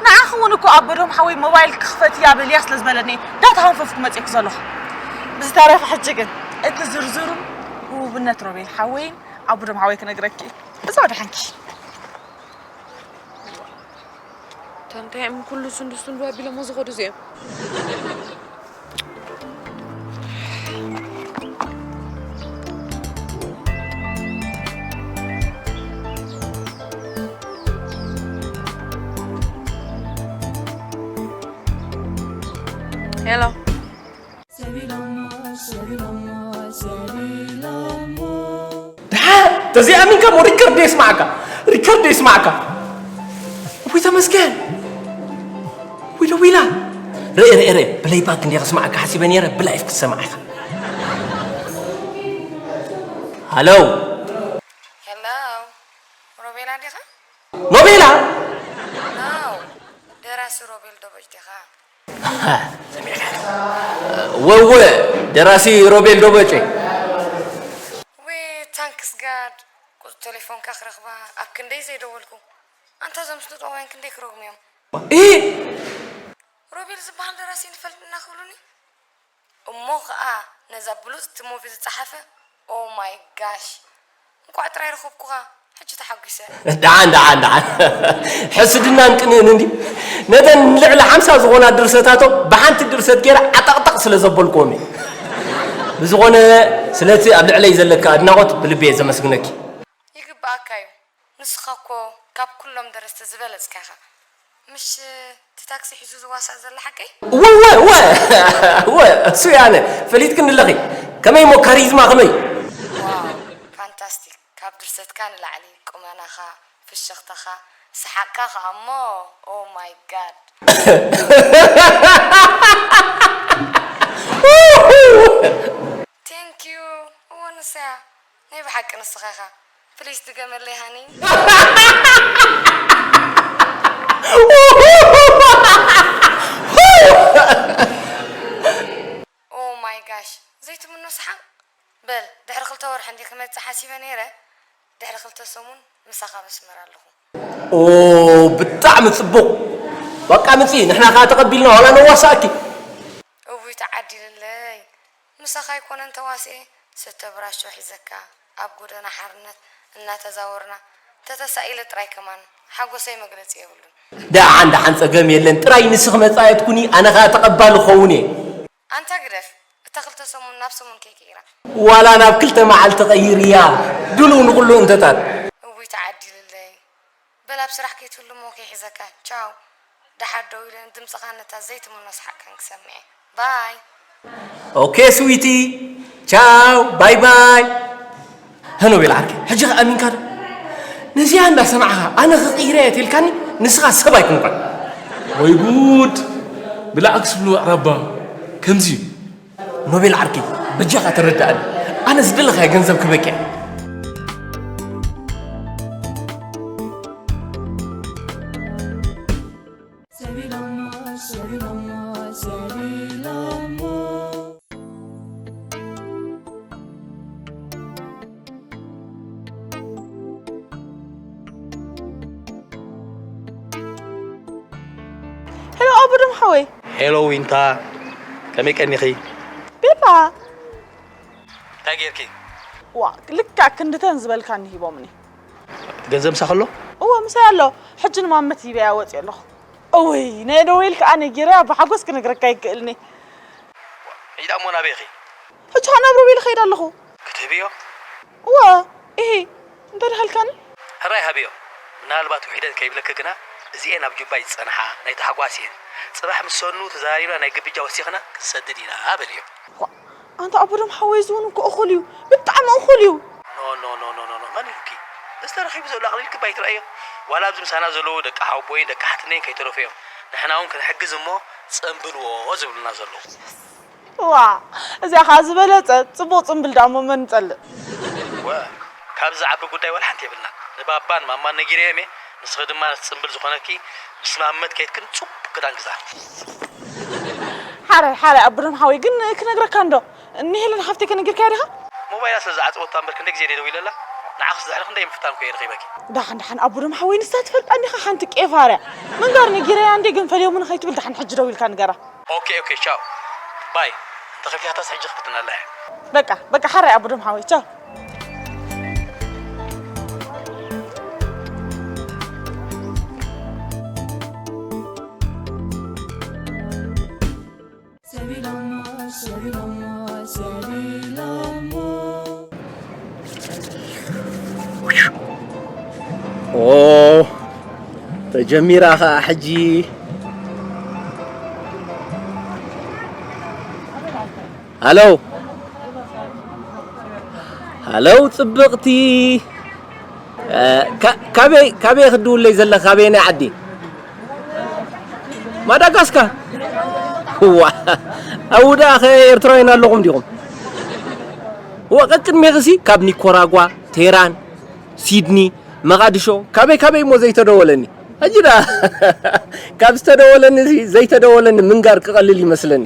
ንዓኺ እውን እኮ ኣቦዶም ሓወይ ሞባይል ክኽፈት እያ በልያ ስለ ዝበለኒ እየ ዳታ ሃንፈፍኩ መጺእኩ ዘለኹ። ብዝተረፈ ሕጂ ግን እቲ ዝርዝሩን ህቡብነት ሮቤል ሓወይን ኣቦዶም ሓወይ ክነግረኪ እየ። ብዛዕባ ደሓንኪ። ታንታይ እዮም ኩሉ ስንዱ ስንዱ ኣቢሎሞ ዝኸዱ እዚኦም። ሄሎ። ደሓን ተዘይኣሚንካ እሞ ሪከርድ የስማዓካ፣ ሪከርድ የስማዓካ። ውይ ተመስገን። ውይ ደዊላ። ርእ ርእ ርእ ብለይ ባክ እንዲያ ክስማዓካ ሓሲበ ነይረ፣ ብላይፍ ክትሰማዕ ኢኻ። ሃሎ። ሄሎ። ሮቤላ ዲኻ? ኖቤላ። ናው። ደራሲ ሮቤል ደበጭ ዲኻ? ሰሚዕካ ዶ? ወወ፣ ደራሲ ሮቤል ዶበጨ። ወይ ታንክስ ጋድ። ቁጽሪ ቴሌፎንካ ክረኽባ ኣብ ክንደይ ዘይደወልኩ። ኣንታ እዞም ስነ ጥበባውያን ክንደይ ክረግሙ እዮም። እ? ሮቤል ዝበሃል ደራሲ ንፈልጥ እና ክብሉኒ። እሞ ኸኣ ነዛ ብሉጽቲ ሙቪ ዝጸሓፈ። ኦ ማይ ጋሽ። እንቋዕ ጥራይ ረኸብኩኻ፣ ሕጂ ተሓጒሰ። ደሓን ደሓን ደሓን። ሕስድናን ቅንእን እንዲ ነተን ልዕሊ ሓምሳ ዝኾና ድርሰታቶም ብሓንቲ ድርሰት ገይረ ዓጠቕጠቕ ስለ ዘበልክዎም እዩ። ብዝኾነ ስለቲ ኣብ ልዕለይ ዘለካ ኣድናቖት ብልቢ እየ ዘመስግነኪ። ይግብኣካ እዩ። ንስኻ እኮ ካብ ኩሎም ደረስቲ ዝበለጽካ ኢኻ። ምሽ እቲ ታክሲ ሒዙ ዝዋሳእ ዘሎ ሓቀይ? እወ እወ እወ እወ እሱ ያነ ፈሊጥክኒ ኣለኺ። ከመይ እሞ ካሪዝማ ከመይ? ዋው ፋንታስቲክ። ካብ ድርሰትካ ንላዕሊ ቁመናኻ፣ ፍሽኽታኻ፣ ሰሓቕካ ኸኣ እሞ ኦ ማይ ጋድ። ቴንክ ዩ። እወ ንሳ እያ። ናይ ብሓቂ ንስኻ ኢኻ። ፕሊስ ድገመለይ ሃኒ። ኦ ማይ ጋሽ ዘይትምኖ ሰሓቕ። በል ድሕሪ ክልተ ወርሒ እንዲ ክመጽእ ሓሲበ ነይረ። ድሕሪ ክልተ ሰሙን ምሳኻ መስመር ኣለኹ። ኦ ብጣዕሚ ጽቡቕ። በቃ ምጺ ንሕና ከኣ ተቐቢልና ዋላ ነዋሳእኪ። እውይ ተዓዲልለይ። ምሳኻ ኣይኮነን ተዋስኤ፣ ሰተ ብራሾ ሒዘካ ኣብ ጎደና ሓርነት እናተዛወርና ተተሳኢለ ጥራይ ከማን ሓጎሰይ መግለጺ የብሉን። ደሓን ደሓን ጸገም የለን፣ ጥራይ ንስኺ መጻየት ኩኒ ኣነ ኸኣ ተቐባሊ ክኸውን እየ። ኣንታ ግደፍ፣ እታ ክልተ ሰሙን ናብ ሰሙን ከይቀይራ። ዋላ ናብ ክልተ መዓልቲ ቀይርያ፣ ድሉው ንኹሉ እንተታት። እውይ ተዓዲልለይ። በል ኣብ ስራሕ ከይትህሉ እሞ ከይሕዘካ። ቻው። ደሓር ደው ኢለ ንድምፅኻ ነታ ዘይትምኖ ሰሓቕካን ክሰምዕ እየ። ባይ። ኦኬ ስዊቲ። ቻው። ባይ ባይ። ሄኖቤል ዓርከይ፣ ሕጂ ከ ኣሚንካ ዶ? ነዚኣ እንዳሰማዕኻ ኣነ ክቕይራ እየ ተልካኒ ንስኻ ሰብ ኣይኮንካን። ወይ ጉድ! ብላዕክስ ብሉ ኣዕራባ ከምዚ እዩ። ኖቤል ዓርከይ፣ በጃኻ ተረዳእኒ። ኣነ ዝደለኻዮ ገንዘብ ክበኪ እየ። ሄሎ ኣቡዶም ሓወይ። ሄሎ ዊንታ፣ ከመይ ቀኒኺ? ቤላ። እንታይ ጌርኪ? ዋ፣ ልክዕ ክንድተን ዝበልካኒ ሂቦምኒ። ገንዘብ ምሳኺ ኣሎ? እወ፣ ምሳይ ኣሎ። ሕጂ ንማመት ሂበያ ወፂአ ኣለኹ። እውይ፣ ናይ ኖቤል ከኣ ነጊረያ ብሓጎስ ክነግረካ ኣይክእልኒ። ሕጂ ደኣ እሞ ናበይ ኢኺ? ሕጂ ኸኣ ናብ ሮቤል እኸይድ ኣለኹ። ክትህብዮ? እወ፣ ኢሂ፣ እንተ ደሃልካኒ? ሕራይ ሃብዮ። ምናልባት ውሒደን ከይብለኪ ግና፣ እዚኤን ኣብ ጁባ ዝጸንሓ ናይ ታሕጓስ እየን። ጽባሕ ምስ ሰኑ ተዘራሪብና ናይ ግብጃ ወሲኽና ክንሰድድ ኢና በልዮ። ዋ፣ ኣንታ ኣቦዶም ሓወይ፣ እዚ እውን እኮ እኹል እዩ፣ ብጣዕሚ እኹል እዩ። ኖ፣ ኖ፣ ኖ፣ ኖ፣ ኖ፣ ኖ፣ መን ኢሉኪ? እዚ ተረኺቡ ዘሎ ኣቕሊልኪ እባ ኣይትረኣዮ። ዋላ ኣብዚ ምሳና ዘለዉ ደቂ ሓወቦይን ደቂ ሓትነይን ከይተረፉ እዮም። ንሕና እውን ክንሕግዝ እሞ ጸምብልዎ ዝብሉና ዘለዉ። ዋ፣ እዚኣ ኸዓ ዝበለጸ ጽቡቕ ጽምብል ደኣ እሞ መን ይጸልእ? ወ፣ ካብዚ ዝዓቢ ጉዳይ ዋላ ሓንቲ የብልናን። ንባባን ማማን ነጊረዮም እየ። ንስኺ ድማ ነቲ ጽምብል ዝኾነኪ ምስ ማመት ከይድክን ጽቡቕ ክዳን ግዛእ። ሓራይ፣ ሓራይ ኣቦዶም ሓወይ፣ ግን ክነግረካ እንዶ፣ ንሄለን ሓፍተይ ከነጊርካያ ዲኻ? ሞባይላ ስለ ዝዓጸወታ እምበር ክንደይ ግዜ ደዊለላ። ንዓኽስ ድሕሪ ክንደይ ምፍታን እኮ እየ ረኺበኪ። ደሓን ደሓን ኣቡ ደም ሓወይ ንሳ ትፈልጣ እንዲኻ ሓንቲ ቄፋርያ። ምንጋር ነጊረያ እንዴ ግን ፈልዮምን ኸይትብል ደሓን ሕጂ ደዊልካ ንገራ። ኦኬ ኦኬ ቻው ባይ። ተኸፊታታስ ሕጂ ክፍትና ኣላ እያ። በቃ በቃ ሓራይ ኣቡ ደም ሓወይ ቻው። ኦ ተጀሚራ ኸዓ ሕጂ። ሃሎ ሃሎ ጽብቕቲ። እ፣ ካ- ካበይ ካበይ ክድውለይ ዘለኻ ካበየናይ ዓዲ? ማዳጋስካር። ዋ ኣብኡ ደኣ ከ ኤርትራውያን ኣለኹም ዲኹም? ዋ ቀቅድሜኺሲ ካብ ኒኮራጓ፣ ቴራን፣ ሲድኒ፣ መቓድሾ ካበይ ካበይ እሞ ዘይተደወለኒ? ሕጂ ደኣ ካብ ዝተደወለኒ እዚ ዘይተደወለኒ ምንጋር ክቐልል ይመስለኒ።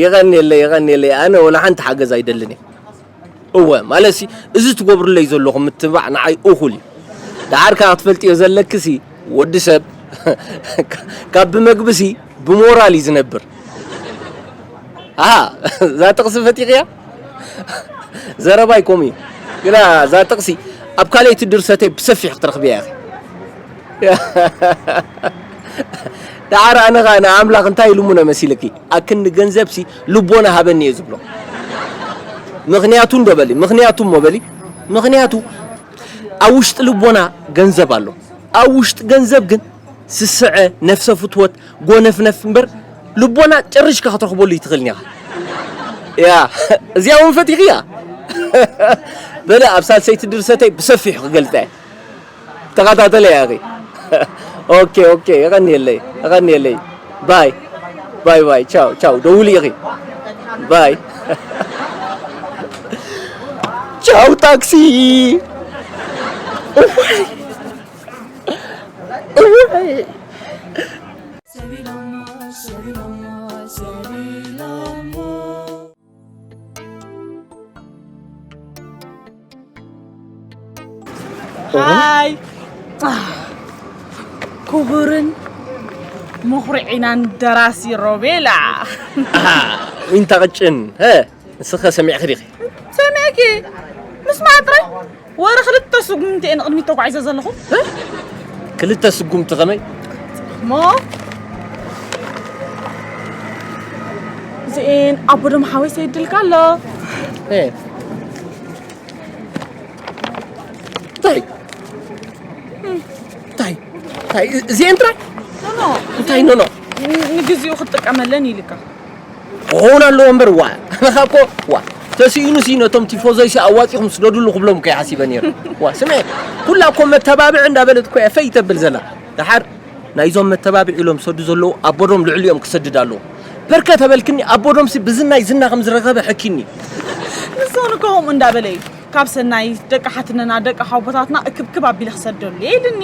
የቐንየለይ የቐንየለይ ኣነ ወላ ሓንቲ ሓገዝ ኣይደልን እየ። እወ ማለትሲ እዚ ትገብሩለይ ዘለኹም ምትብባዕ ንዓይ እኹል እዩ። ደሓር ከኣ ክትፈልጥዮ ዘለክሲ ወዲ ሰብ ካብ ብመግብሲ ብሞራል እዩ ዝነብር። ኣሃ እዛ ጥቕሲ ፈቲኽያ? ዘረባይ ከምኡ እዩ። ግና እዛ ጥቕሲ ኣብ ካልኣይቲ ድርሰተይ ብሰፊሕ ክትረኽብያ ኢኺ። ደሓር ኣነ ኸኣ ንኣምላኽ እንታይ ኢሉሙነ መሲልኪ? ኣክንዲ ገንዘብሲ ልቦና ሃበኒ እየ ዝብሎ። ምኽንያቱ እንዶ በሊ፣ ምኽንያቱ እሞ በሊ፣ ምኽንያቱ ኣብ ውሽጢ ልቦና ገንዘብ ኣሎ። ኣብ ውሽጢ ገንዘብ ግን ስስዐ፣ ነፍሰ ፍትወት፣ ጎነፍነፍ እምበር ልቦና ጨሪሽካ ክትረኽበሉ ይትኽእልን ኢኻ። ያ እዚኣ እውን ፈቲኽያ። በለ ኣብ ሳልሰይቲ ድርሰተይ ብሰፊሑ ክገልጸ እየ። ተኸታተለ ያኺ። ኦኬ ኦኬ፣ የቐንየለይ የቐንየለይ። ባይ ባይ ባይ፣ ቻው ቻው፣ ደውሊ ኢኺ። ባይ ቻው ታክሲ። እዋይ እዋይ። ሃይ ክቡርን ምኹርዒናን ደራሲ ሮቤላ። ኣሃ፣ ዊንታ ቅጭን፣ ሀ፣ ንስኸ ሰሚዕኺ ዲኺ? ሰሚዕኪ? ምስማዕ ጥራይ? ወረ ክልተ ስጉምቲ እየ ንቕድሚት ተጓዒዘ ዘለኹ። እ? ክልተ ስጉምቲ ከመይ? እሞ እዚኤን ኣቦ ደም ሓወይ ሰይድልካ ኣሎ። እ። እንታይ? እንታይ? እንታይ? እዚኤን ጥራይ? ኖ፣ ኖ። እንታይ ኖ፣ ኖ? ን-፣ ንግዚኡ ክትጥቀመለን ኢልካ። ክኸውን ኣለዎ እምበር፣ ዋ፣ ኣነኻ እኮ፣ ዋ፣ ተስኢኑሲ ነቶም ቲፎዞይሲ ኣዋጺኹም ስደዱሉ ክብሎም እኮ እየ ሓሲበ ነይረ። ዋ፣ ስምዒ፣ ኩላ እኮ መተባብዒ እንዳበለት እኮ እያ ፈይ ተብል ዘላ። ደሓር ናይዞም መተባብዒ ኢሎም ዝሰዱ ዘለዉ ኣቦዶም ልዕሊኦም ክሰድድ ኣለዎ። በርከ ተበልክኒ፣ ኣቦዶምሲ ብዝናይ ዝና ከም ዝረኸበ ሕኪኒ። ንሱ እውን እኮ ከምኡ እንዳበለ እዩ። ካብ ሰናይ ደቂ ሓትነና፣ ደቂ ሓውቦታትና እክብክብ ኣቢለ ክሰደሉ እየ ኢልኒ።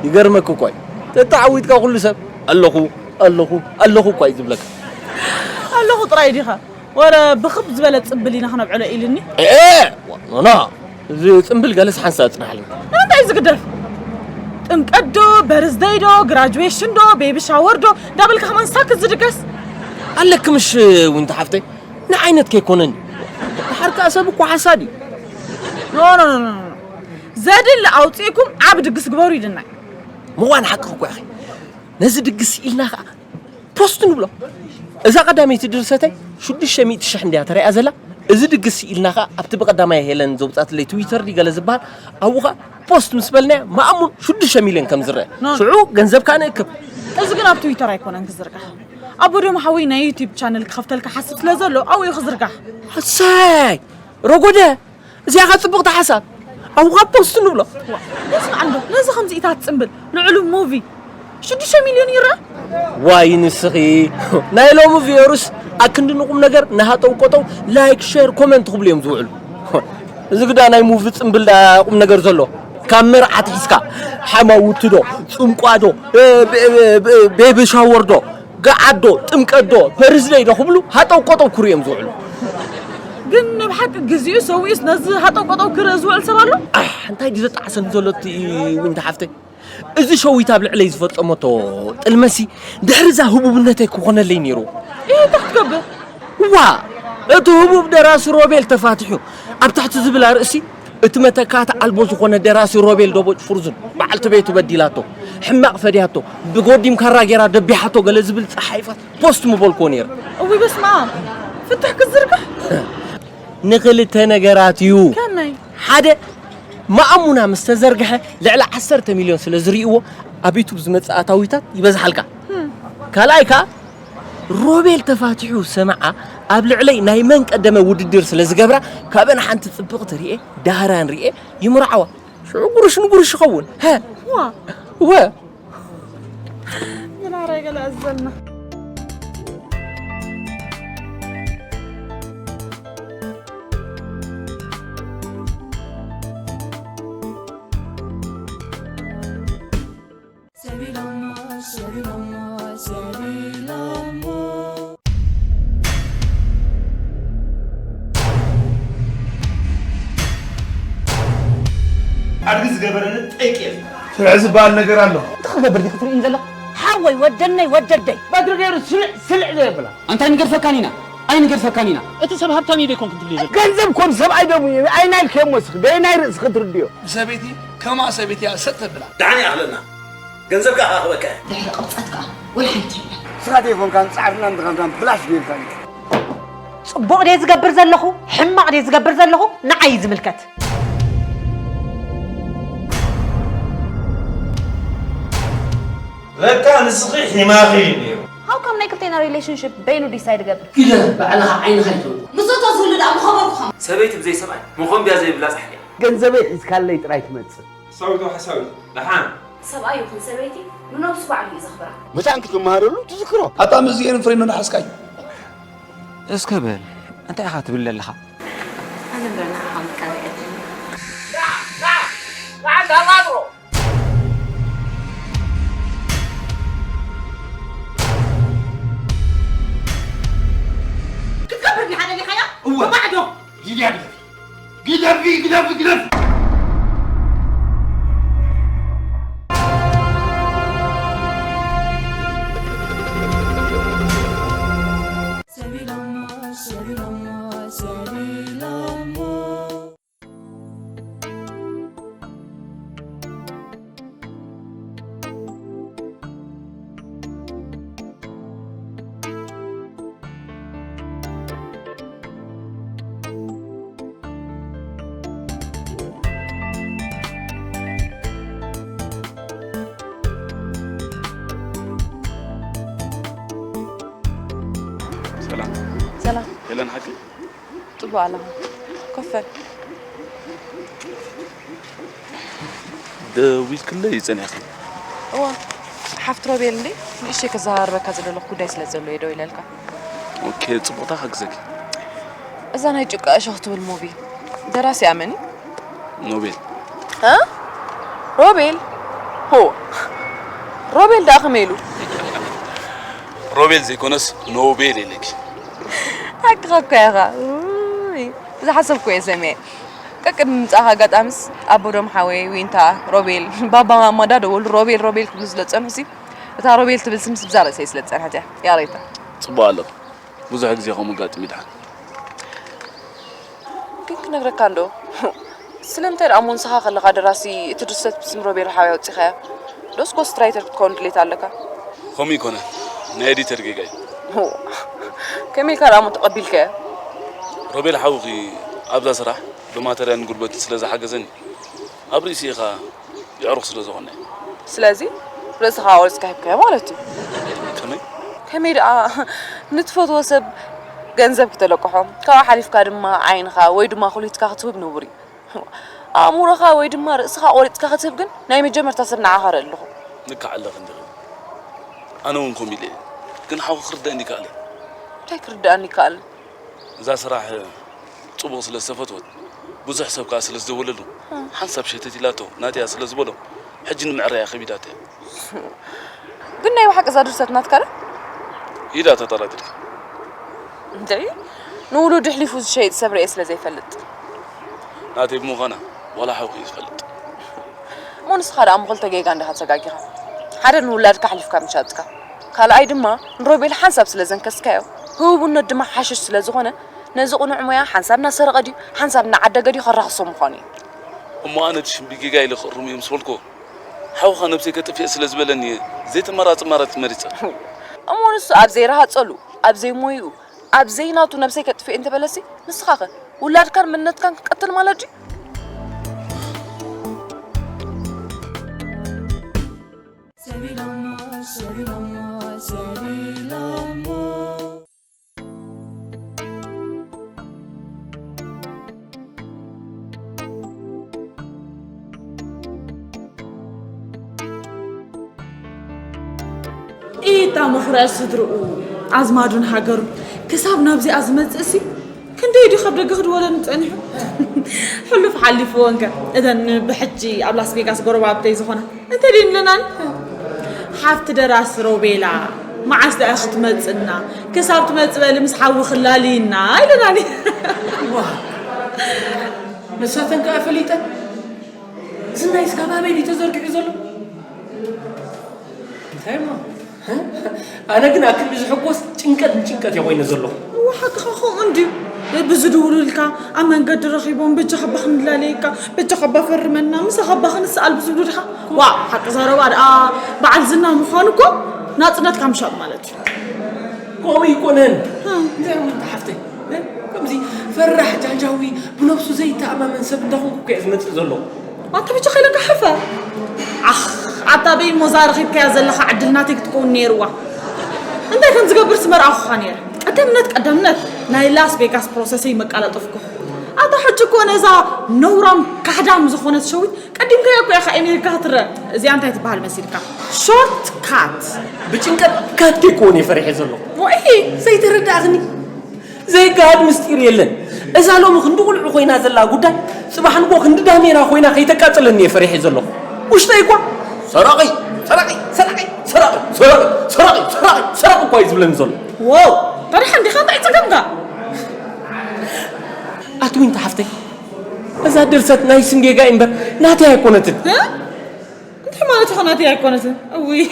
ይገርመክ እኮ እዩ። ተተዓዊትካ ኩሉ ሰብ ኣለኹ፣ ኣለኹ፣ ኣለኹ እኳ እዩ ዝብለካ። ኣለኹ ጥራይ ዲኻ? ወረ ብኽብ ዝበለ ጽምብል ኢና ክነብዕሎ ኢልኒ። ኤ፣ ኖ፣ ኖ። እዚ ጽምብል ገለስ ሓንሳብ ጽናሕልና። ንምንታይ ዝግደፍ? ጥምቀት ዶ፣ በርዝደይ ዶ፣ ግራጁዌሽን ዶ፣ ቤቢ ሻወር ዶ፣ እንዳበልካ ከማን ሳክ ዝድገስ? ኣለክ ምሽ ዊንታ ሓፍተይ፣ ንዓይነት ከይኮነኒ። ድሓር ከኣ ሰብ እኮ ሓሳድ እዩ። ኖ፣ ኖ፣ ኖ፣ ኖ፣ ኖ። ዘድሊ ኣውጺእኩም ዓቢ ድግስ ግበሩ ኢልናይ። ምዋን ሓቅኺ እኮ ኢኺ። ነዚ ድግስ ኢልና ከኣ ፖስት ንብሎ። እዛ ቀዳመይቲ ድርሰተይ ሽዱሽተ ሚእቲ ሽሕ እንድያ ተሪኣ ዘላ። እዚ ድግስ ኢልና ከኣ ኣብቲ ብቐዳማይ ሄለን ዘውጻትለይ ትዊተር ድዩ ገለ ዝበሃል ኣብኡ ከኣ ፖስት ምስ በልናያ መኣሙን ሽዱሽተ ሚልዮን ከም ዝረአ። ኖ። ሽዑ ገንዘብ ከኣ ንእክብ። እዚ ግን ኣብ ትዊተር ኣይኮነን ክዝርጋሕ። ኣቦ ደም ሓወይ ናይ ዩቲዩብ ቻነል ክኸፍተልካ ሓስብ ስለ ዘሎ ኣብኡ እዩ ክዝርጋሕ። ኣሰይ! ረጎደ! እዚኣ ኸ ጽብቕቲ ሓሳብ። ኣብኡ ኸ ፖስት ንብሎ። ዋ፣ እስማዕ እንዶ፣ ነዚ ከምዚ ኢታት ጽምብል፣ ልዕሉ ሙቪ፣ ሽዱሽተ ሚልዮን ይረኣ? ዋይ ንስኺ፣ ናይ ሎሚ ቪዮርስ ኣክንዲ ንቁም ነገር ንሃጠው ቆጠው ላይክ፣ ሼር፣ ኮመንት ክብሉ እዮም ዝውዕሉ። እዚ ግዳ ናይ ሙቪ ጽምብል ዳ ቁም ነገር ዘሎ። ካብ መርዓ ኣትሒዝካ፣ ሓማውቲ ዶ፣ ጽምቋ ዶ፣ እ፣ ብ-፣ ብ-፣ ብ-፣ ቤቢ ሻወር ዶ፣ ገዓት ዶ፣ ጥምቀት ዶ፣ በርዝደይ ዶ ክብሉ ሃጠው ቆጠው ክሩ እዮም ዝውዕሉ። ብሓቂ ግዜኡ ሰዊኡስ ነዚ ሃጠው ቀጠው ክርኢ ዝውዕል ሰብ ኣሎ? ኣሕ፣ እንታይ ድዩ ዘጣዕሰኒ ዘሎ እቲ ዊንታ ሓፍተይ? እዚ ሸዊት ኣብ ልዕለይ ዝፈጸመቶ ጥልመሲ ድሕሪ እዛ ህቡብነተይ ክኾነለይ ነይሩ። ይህ እንታይ ክትገብር? ዋ! እቲ ህቡብ ደራሲ ሮቤል ተፋቲሑ ኣብ ታሕቲ ዝብል ኣርእሲ እቲ መተካእቲ ኣልቦ ዝኾነ ደራሲ ሮቤል ዶቦጭ ፍርዙን በዓልቲ ቤቱ በዲላቶ፣ ሕማቕ ፈዲያቶ፣ ብጎዲም ካራ ጌራ ደቢሓቶ ገለ ዝብል ጸሓይፋት ፖስት ምበልክዎ ነይረ። እውይ በስመ ኣብ! ፍትሕ ክትዝርግሕ? ንኽልተ ነገራት እዩ። ከመይ? ሓደ፣ ማእሙና ምስ ተዘርግሐ ልዕሊ ዓሰርተ ሚልዮን ስለ ዝርእይዎ ኣብ ዩቱብ ዝመጽእ ኣታዊታት ይበዝሓልካ። ካልኣይ ከኣ ሮቤል ተፋቲሑ ሰምዓ ኣብ ልዕለይ ናይ መን ቀደመ ውድድር ስለ ዝገብራ ካብአን ሓንቲ ጽብቕቲ ርኤ ዳህራን ርኤ ይምርዓዋ። ሽዑ ጉርሽ ንጉርሽ ይኸውን። ሀ ዋ ወ ምን አረገ ላዘና ኣድጊ ዝገበረኒ ጠይቂ የለ። ስርዕ ዝበሃል ነገር ኣሎ። እንታይ ክገብር ዲኺ ትርእይኒ ዘለኺ? ሓወይ ወደነይ ወደደይ። በትሪ ገይሩ ስልዕ ስልዕ ዘየብላ። ኣንታ ኣይንገድፈካን ኢና ኣይንገድፈካን ኢና። እቲ ሰብ ሃብታም ኢለ ኣይኮንኩን ትብለይ ዘለኺ። ገንዘብ ኮን ሰብኣይ ደሙ እዩ። ኣይናይ ከሞ ስኽ ደይናይ ርእስኺ ትርድዮ። ሰበይቲ ከማ ሰበይቲ እያ ሰጥ ተብላ። ደሓን ይኣኽለና። ገንዘብ ከኣ ክበካ እየ። ድሕሪ ቅብጸት ከኣ ወላ ሓንቲ የለን። ንስኻ ዘይኮንካን ጻዕርናን ድኻምካን ብላሽ ጌርካኒ። ጽቡቕ ድየ ዝገብር ዘለኹ ሕማቕ ድየ ዝገብር ዘለኹ ንዓይ እዩ ዝምልከት። ለካ ንስኺ ሒማኺ እዩ ነይሩ። How come ናይ ክልቴና relationship በይኑ decide ይገብር? ግደፍ ባዕልኻ ዓይንኻ ይተው። ንሶቶ ዝህሉ ደኣ ምኸበርኩ ኸም ሰበይቲ ብዘይ ሰብኣይ መኾንብያ ዘይብላ ጻሕሊ እያ። ገንዘበይ ሒዝካለይ ጥራይ ትመጽእ። ሓሳዊት ሓሳዊት ደሓን ሰብኣይ ይኹን ሰበይቲ ንነብሱ ባዕሉ እዩ ዘኽብራ። መታን ክትመሃረሉ ትዝክሮ። ኣታ ምስዚኤን ፍሬኖ ናሓስካይ። እስከ በል እንታይ ኢኻ ትብል ዘለኻ? ኣነ እምበር ንዓኻ ምጥቃም ይቀትለኒ። ክትገብር ዲኻ ደሊኻያ? እወ። ብባዕዶ። ሊድያ ግደፊ ግደፊ ግደፊ ግደፊ። ሰላም ሰላም ሄለን ሓቂ ጽቡቕ ኣለኻ ኮፍ በል ደዊልክለይ ጸኒሕኺ እዋ ሓፍቲ ሮቤል እንዴ ንእሽተይ ክዘራረበካ ዝደለኹ ጉዳይ ስለ ዘሎ እየ ደው ኢለልካ ኦኬ ጽቡቕታ ክግዘኪ እዛ ናይ ጭቃ እሾኽ ትብል ሙቪ ደራሲኣ መን እዩ ኖቤል እ ሮቤል ሆ ሮቤል ደኣ ከመይ ኢሉ ሮቤል ዘይኮነስ ኖቤል ኢለኪ ሓቅኻ እኮ ኢኻ ውይ ዝሓሰብኩ እየ ሰሚዐ ቀቅድሚ ምምጻእኻ ኣጋጣሚስ ኣቦዶም ሓወይ ዊንታ ሮቤል ባባ ማማ ዳደወሉ ሮቤል ሮቤል ክብሉ ስለ ዝጸንሑሲ እታ ሮቤል ትብል ስምሲ ብዛ ርእሰይ ስለ ዝጸንሐት እያ ያሬታ ጽቡቕ ኣለኹ ብዙሕ ግዜ ከምኡ ኣጋጥም ይድሓን ግን ክነግረካ እንዶ ስለምንታይ ደኣ እሞ ንስኻ ከለኻ ደራሲ እቲ ድርሰት ብስም ሮቤል ሓወይ ኣውጺኻያ ዶስ ጎስት ራይተር ክትከውን ድሌት ኣለካ ከምኡ ይኮነ ናይ ኤዲተር ጌጋ እዩ ከመይ ኢልካ ደኣ እሞ ተቐቢልካዮ ሮቤል ሓውኺ ኣብዛ ስራሕ ብማተርያልን ጉልበትን ስለ ዝሓገዘኒ ኣብ ርእሲ ኢኻ የዕሩኽ ስለ ዝኾነ እዩ። ስለዚ ርእስኻ ቆሪጽካ ሂብካዮ ማለት እዩ። ከመይ? ከመይ ደኣ ንትፈትዎ ሰብ ገንዘብ ክተለቅሖ ካብኡ ሓሊፍካ ድማ ዓይንኻ ወይ ድማ ኩሊትካ ክትህብ ንቡር እዩ። ኣእምሮኻ ወይ ድማ ርእስኻ ቆሪጽካ ክትህብ ግን ናይ መጀመርታ ሰብ ንዓኻ ርኢ ኣለኹ። ልክዕ ኣለኺ እንድኺ። ኣነ እውን ከምኡ ኢለ እየ። ግን ሓውኺ ክርደኣኒ ኣይከኣለን። እንታይ ክርደኣኒ ኣይከኣለን? እዛ ስራሕ ጽቡቕ ስለ ዝተፈትወት ብዙሕ ሰብ ከኣ ስለ ዝደወለሉ ሓንሳብ ሸተት ኢላቶ ናተይ እያ ስለ ዝበሎ ሕጂ ንምዕራያ ከቢዳቶ እያ። ግን ናይ ብሓቂ እዛ ድርሰት ናትካ ድያ? ኢዳ ተጠራጢርካ። እንድዒ ንውሉዱ ኣሕሊፉ ዝሸይጥ ሰብ ርእየ ስለ ዘይፈልጥ። ናተይ ብምዃና ዋላ ሓውኺ እዩ ዝፈልጥ። እሞ ንስኻ ደኣ እሞ ክልተ ጌጋ እንዲኻ ተጋጊኻ። ሓደ ንውላድካ ኣሕሊፍካ ምሻጥካ። ካልኣይ ድማ ንሮቤል ሓንሳብ ስለ ዘንከስካዮ፣ ህቡብነት ድማ ሓሽሽ ስለ ዝኾነ፣ ነዚ ቅኑዕ ሞያ ሓንሳብ እናሰረቐ ድዩ፣ ሓንሳብ እናዓደገ ድዩ ከራኽሶ ምዃኑ እዩ። እሞ ኣነ እቲ ሽምቢ ጌጋ ኢለ ክእርም እየ ምስ በልኩዎ፣ ሓውኻ ነብሰይ ከጥፍእ ስለ ዝበለኒ እየ ዘይተመራጽ ኣማራጺ መሪጸ። እሞ ንሱ ኣብ ዘይረሃጸሉ፣ ኣብ ዘይሞይኡ፣ ኣብ ዘይናቱ ነብሰይ ከጥፍእ እንተበለሲ፣ ንስኻኸ ውላድካን መንነትካን ክቀትል ማለት ድዩ? ኢታ መኹርያ ስድርኡ፣ ኣዝማዱን ሃገሩን ክሳብ ናብዚኣ ዝመጽእሲ፣ ክንደይ ድዩ ካብ ደገ ክድወለኒ ጸኒሑ? ሕሉፍ ሓሊፍዎ እንከ፣ እተን ብሕጂ ኣብ ላስ ቬጋስ ጎረባብተይ ዝኾና እንተ ደይንለናን? ሓፍቲ ደራሲ ሮቤላ፣ መዓስ ደኣ ክትመጽና? ክሳብ ትመጽእ በሊ ምስ ሓዊ ክላልይና ኢለናኒ። ዋ፣ ንሳተን ከኣ ፈሊጠን። ዝናይስ ከባቢ ድዩ ተዘርጊሑ ዘሎ? እንታይ እሞ? ኣነ ግን ኣክንዲ ዝሕጎስ ጭንቀት ንጭንቀት እየ ኮይነ ዘለኹ። እወ፣ ሓቅኻ ከምኡ እንድዩ። ብዝድውሉልካ ኣብ መንገዲ ረኺቦም፣ በጃኻ እባ ክንላለየካ፣ በጃኻ እባ ፈርመና፣ ምሳኻ እባ ክንስኣል ብዝብሉ ድኻ? ዋ፣ ሓቂ ዘረባ ደኣ በዓል ዝና ምዃኑ እኮ ናጽነትካ ምሻጥ ማለት እዩ። ከምኡ ኣይኮነን። እ። እንታይ እሞ ሓፍተይ? እ? ከምዚ ፈራሕ ጃንጃዊ፣ ብነብሱ ዘይተኣማመን ሰብ እንዳኾንኩ እኮ እየ ዝመጽእ ዘለኹ። ኣታ ብቻ ከይለካ ሕፈር። ኣኽ፣ ኣታ በይ እሞ እዛ ረኺብካያ ዘለኻ ዕድል ናተይ ክትከውን ነይርዋ። እንታይ ከም ዝገብር ስመርኣኹኻ ነይረ። ቀዳምነት፣ ቀዳምነት ናይ ላስ ቬጋስ ፕሮሰሰይ መቀላጠፍኩ። ኣታ ሕጂ እኮ ነዛ ነውራም ካሕዳም ዝኾነት ሸዊት ቀዲምካያ እኮ ኢኻ ኣሜሪካ ክትረ። እዚኣ እንታይ ትበሃል መሲልካ? ሾርት ካት። ብጭንቀት ካት ከይኮን እየ ፈሪሐ ዘለኹ። ወይ ዘይተረዳእኽኒ። ዘይከሃድ ምስጢር የለን። እዛ ሎሚ ክንዲ ቁልዑ ኮይና ዘላ ጉዳይ፣ ጽባሕ ንግሆ ክንዲ ዳሜራ ኮይና ከይተቃጽለኒ እየ ፈሪሐ ዘለኹ። ውሽጠይ እኳ ሰራቒ፣ ሰራቒ፣ ሰራቒ፣ ሰራቒ፣ ሰራቒ፣ ሰራቒ፣ ሰራቒ፣ ሰራቒ እኳ እዩ ዝብለኒ ዘሎ። ዋው! ታዲያ ሓንዲኻ እንታይ ጸገምካ? ኣቲ ዊንታ ሓፍተይ፣ እዛ ድርሰት ናይ ስም ጌጋ እምበር ናተይ ኣይኮነትን። እ? እንታይ ማለት ኢኻ ናተይ ኣይኮነትን? እውይ።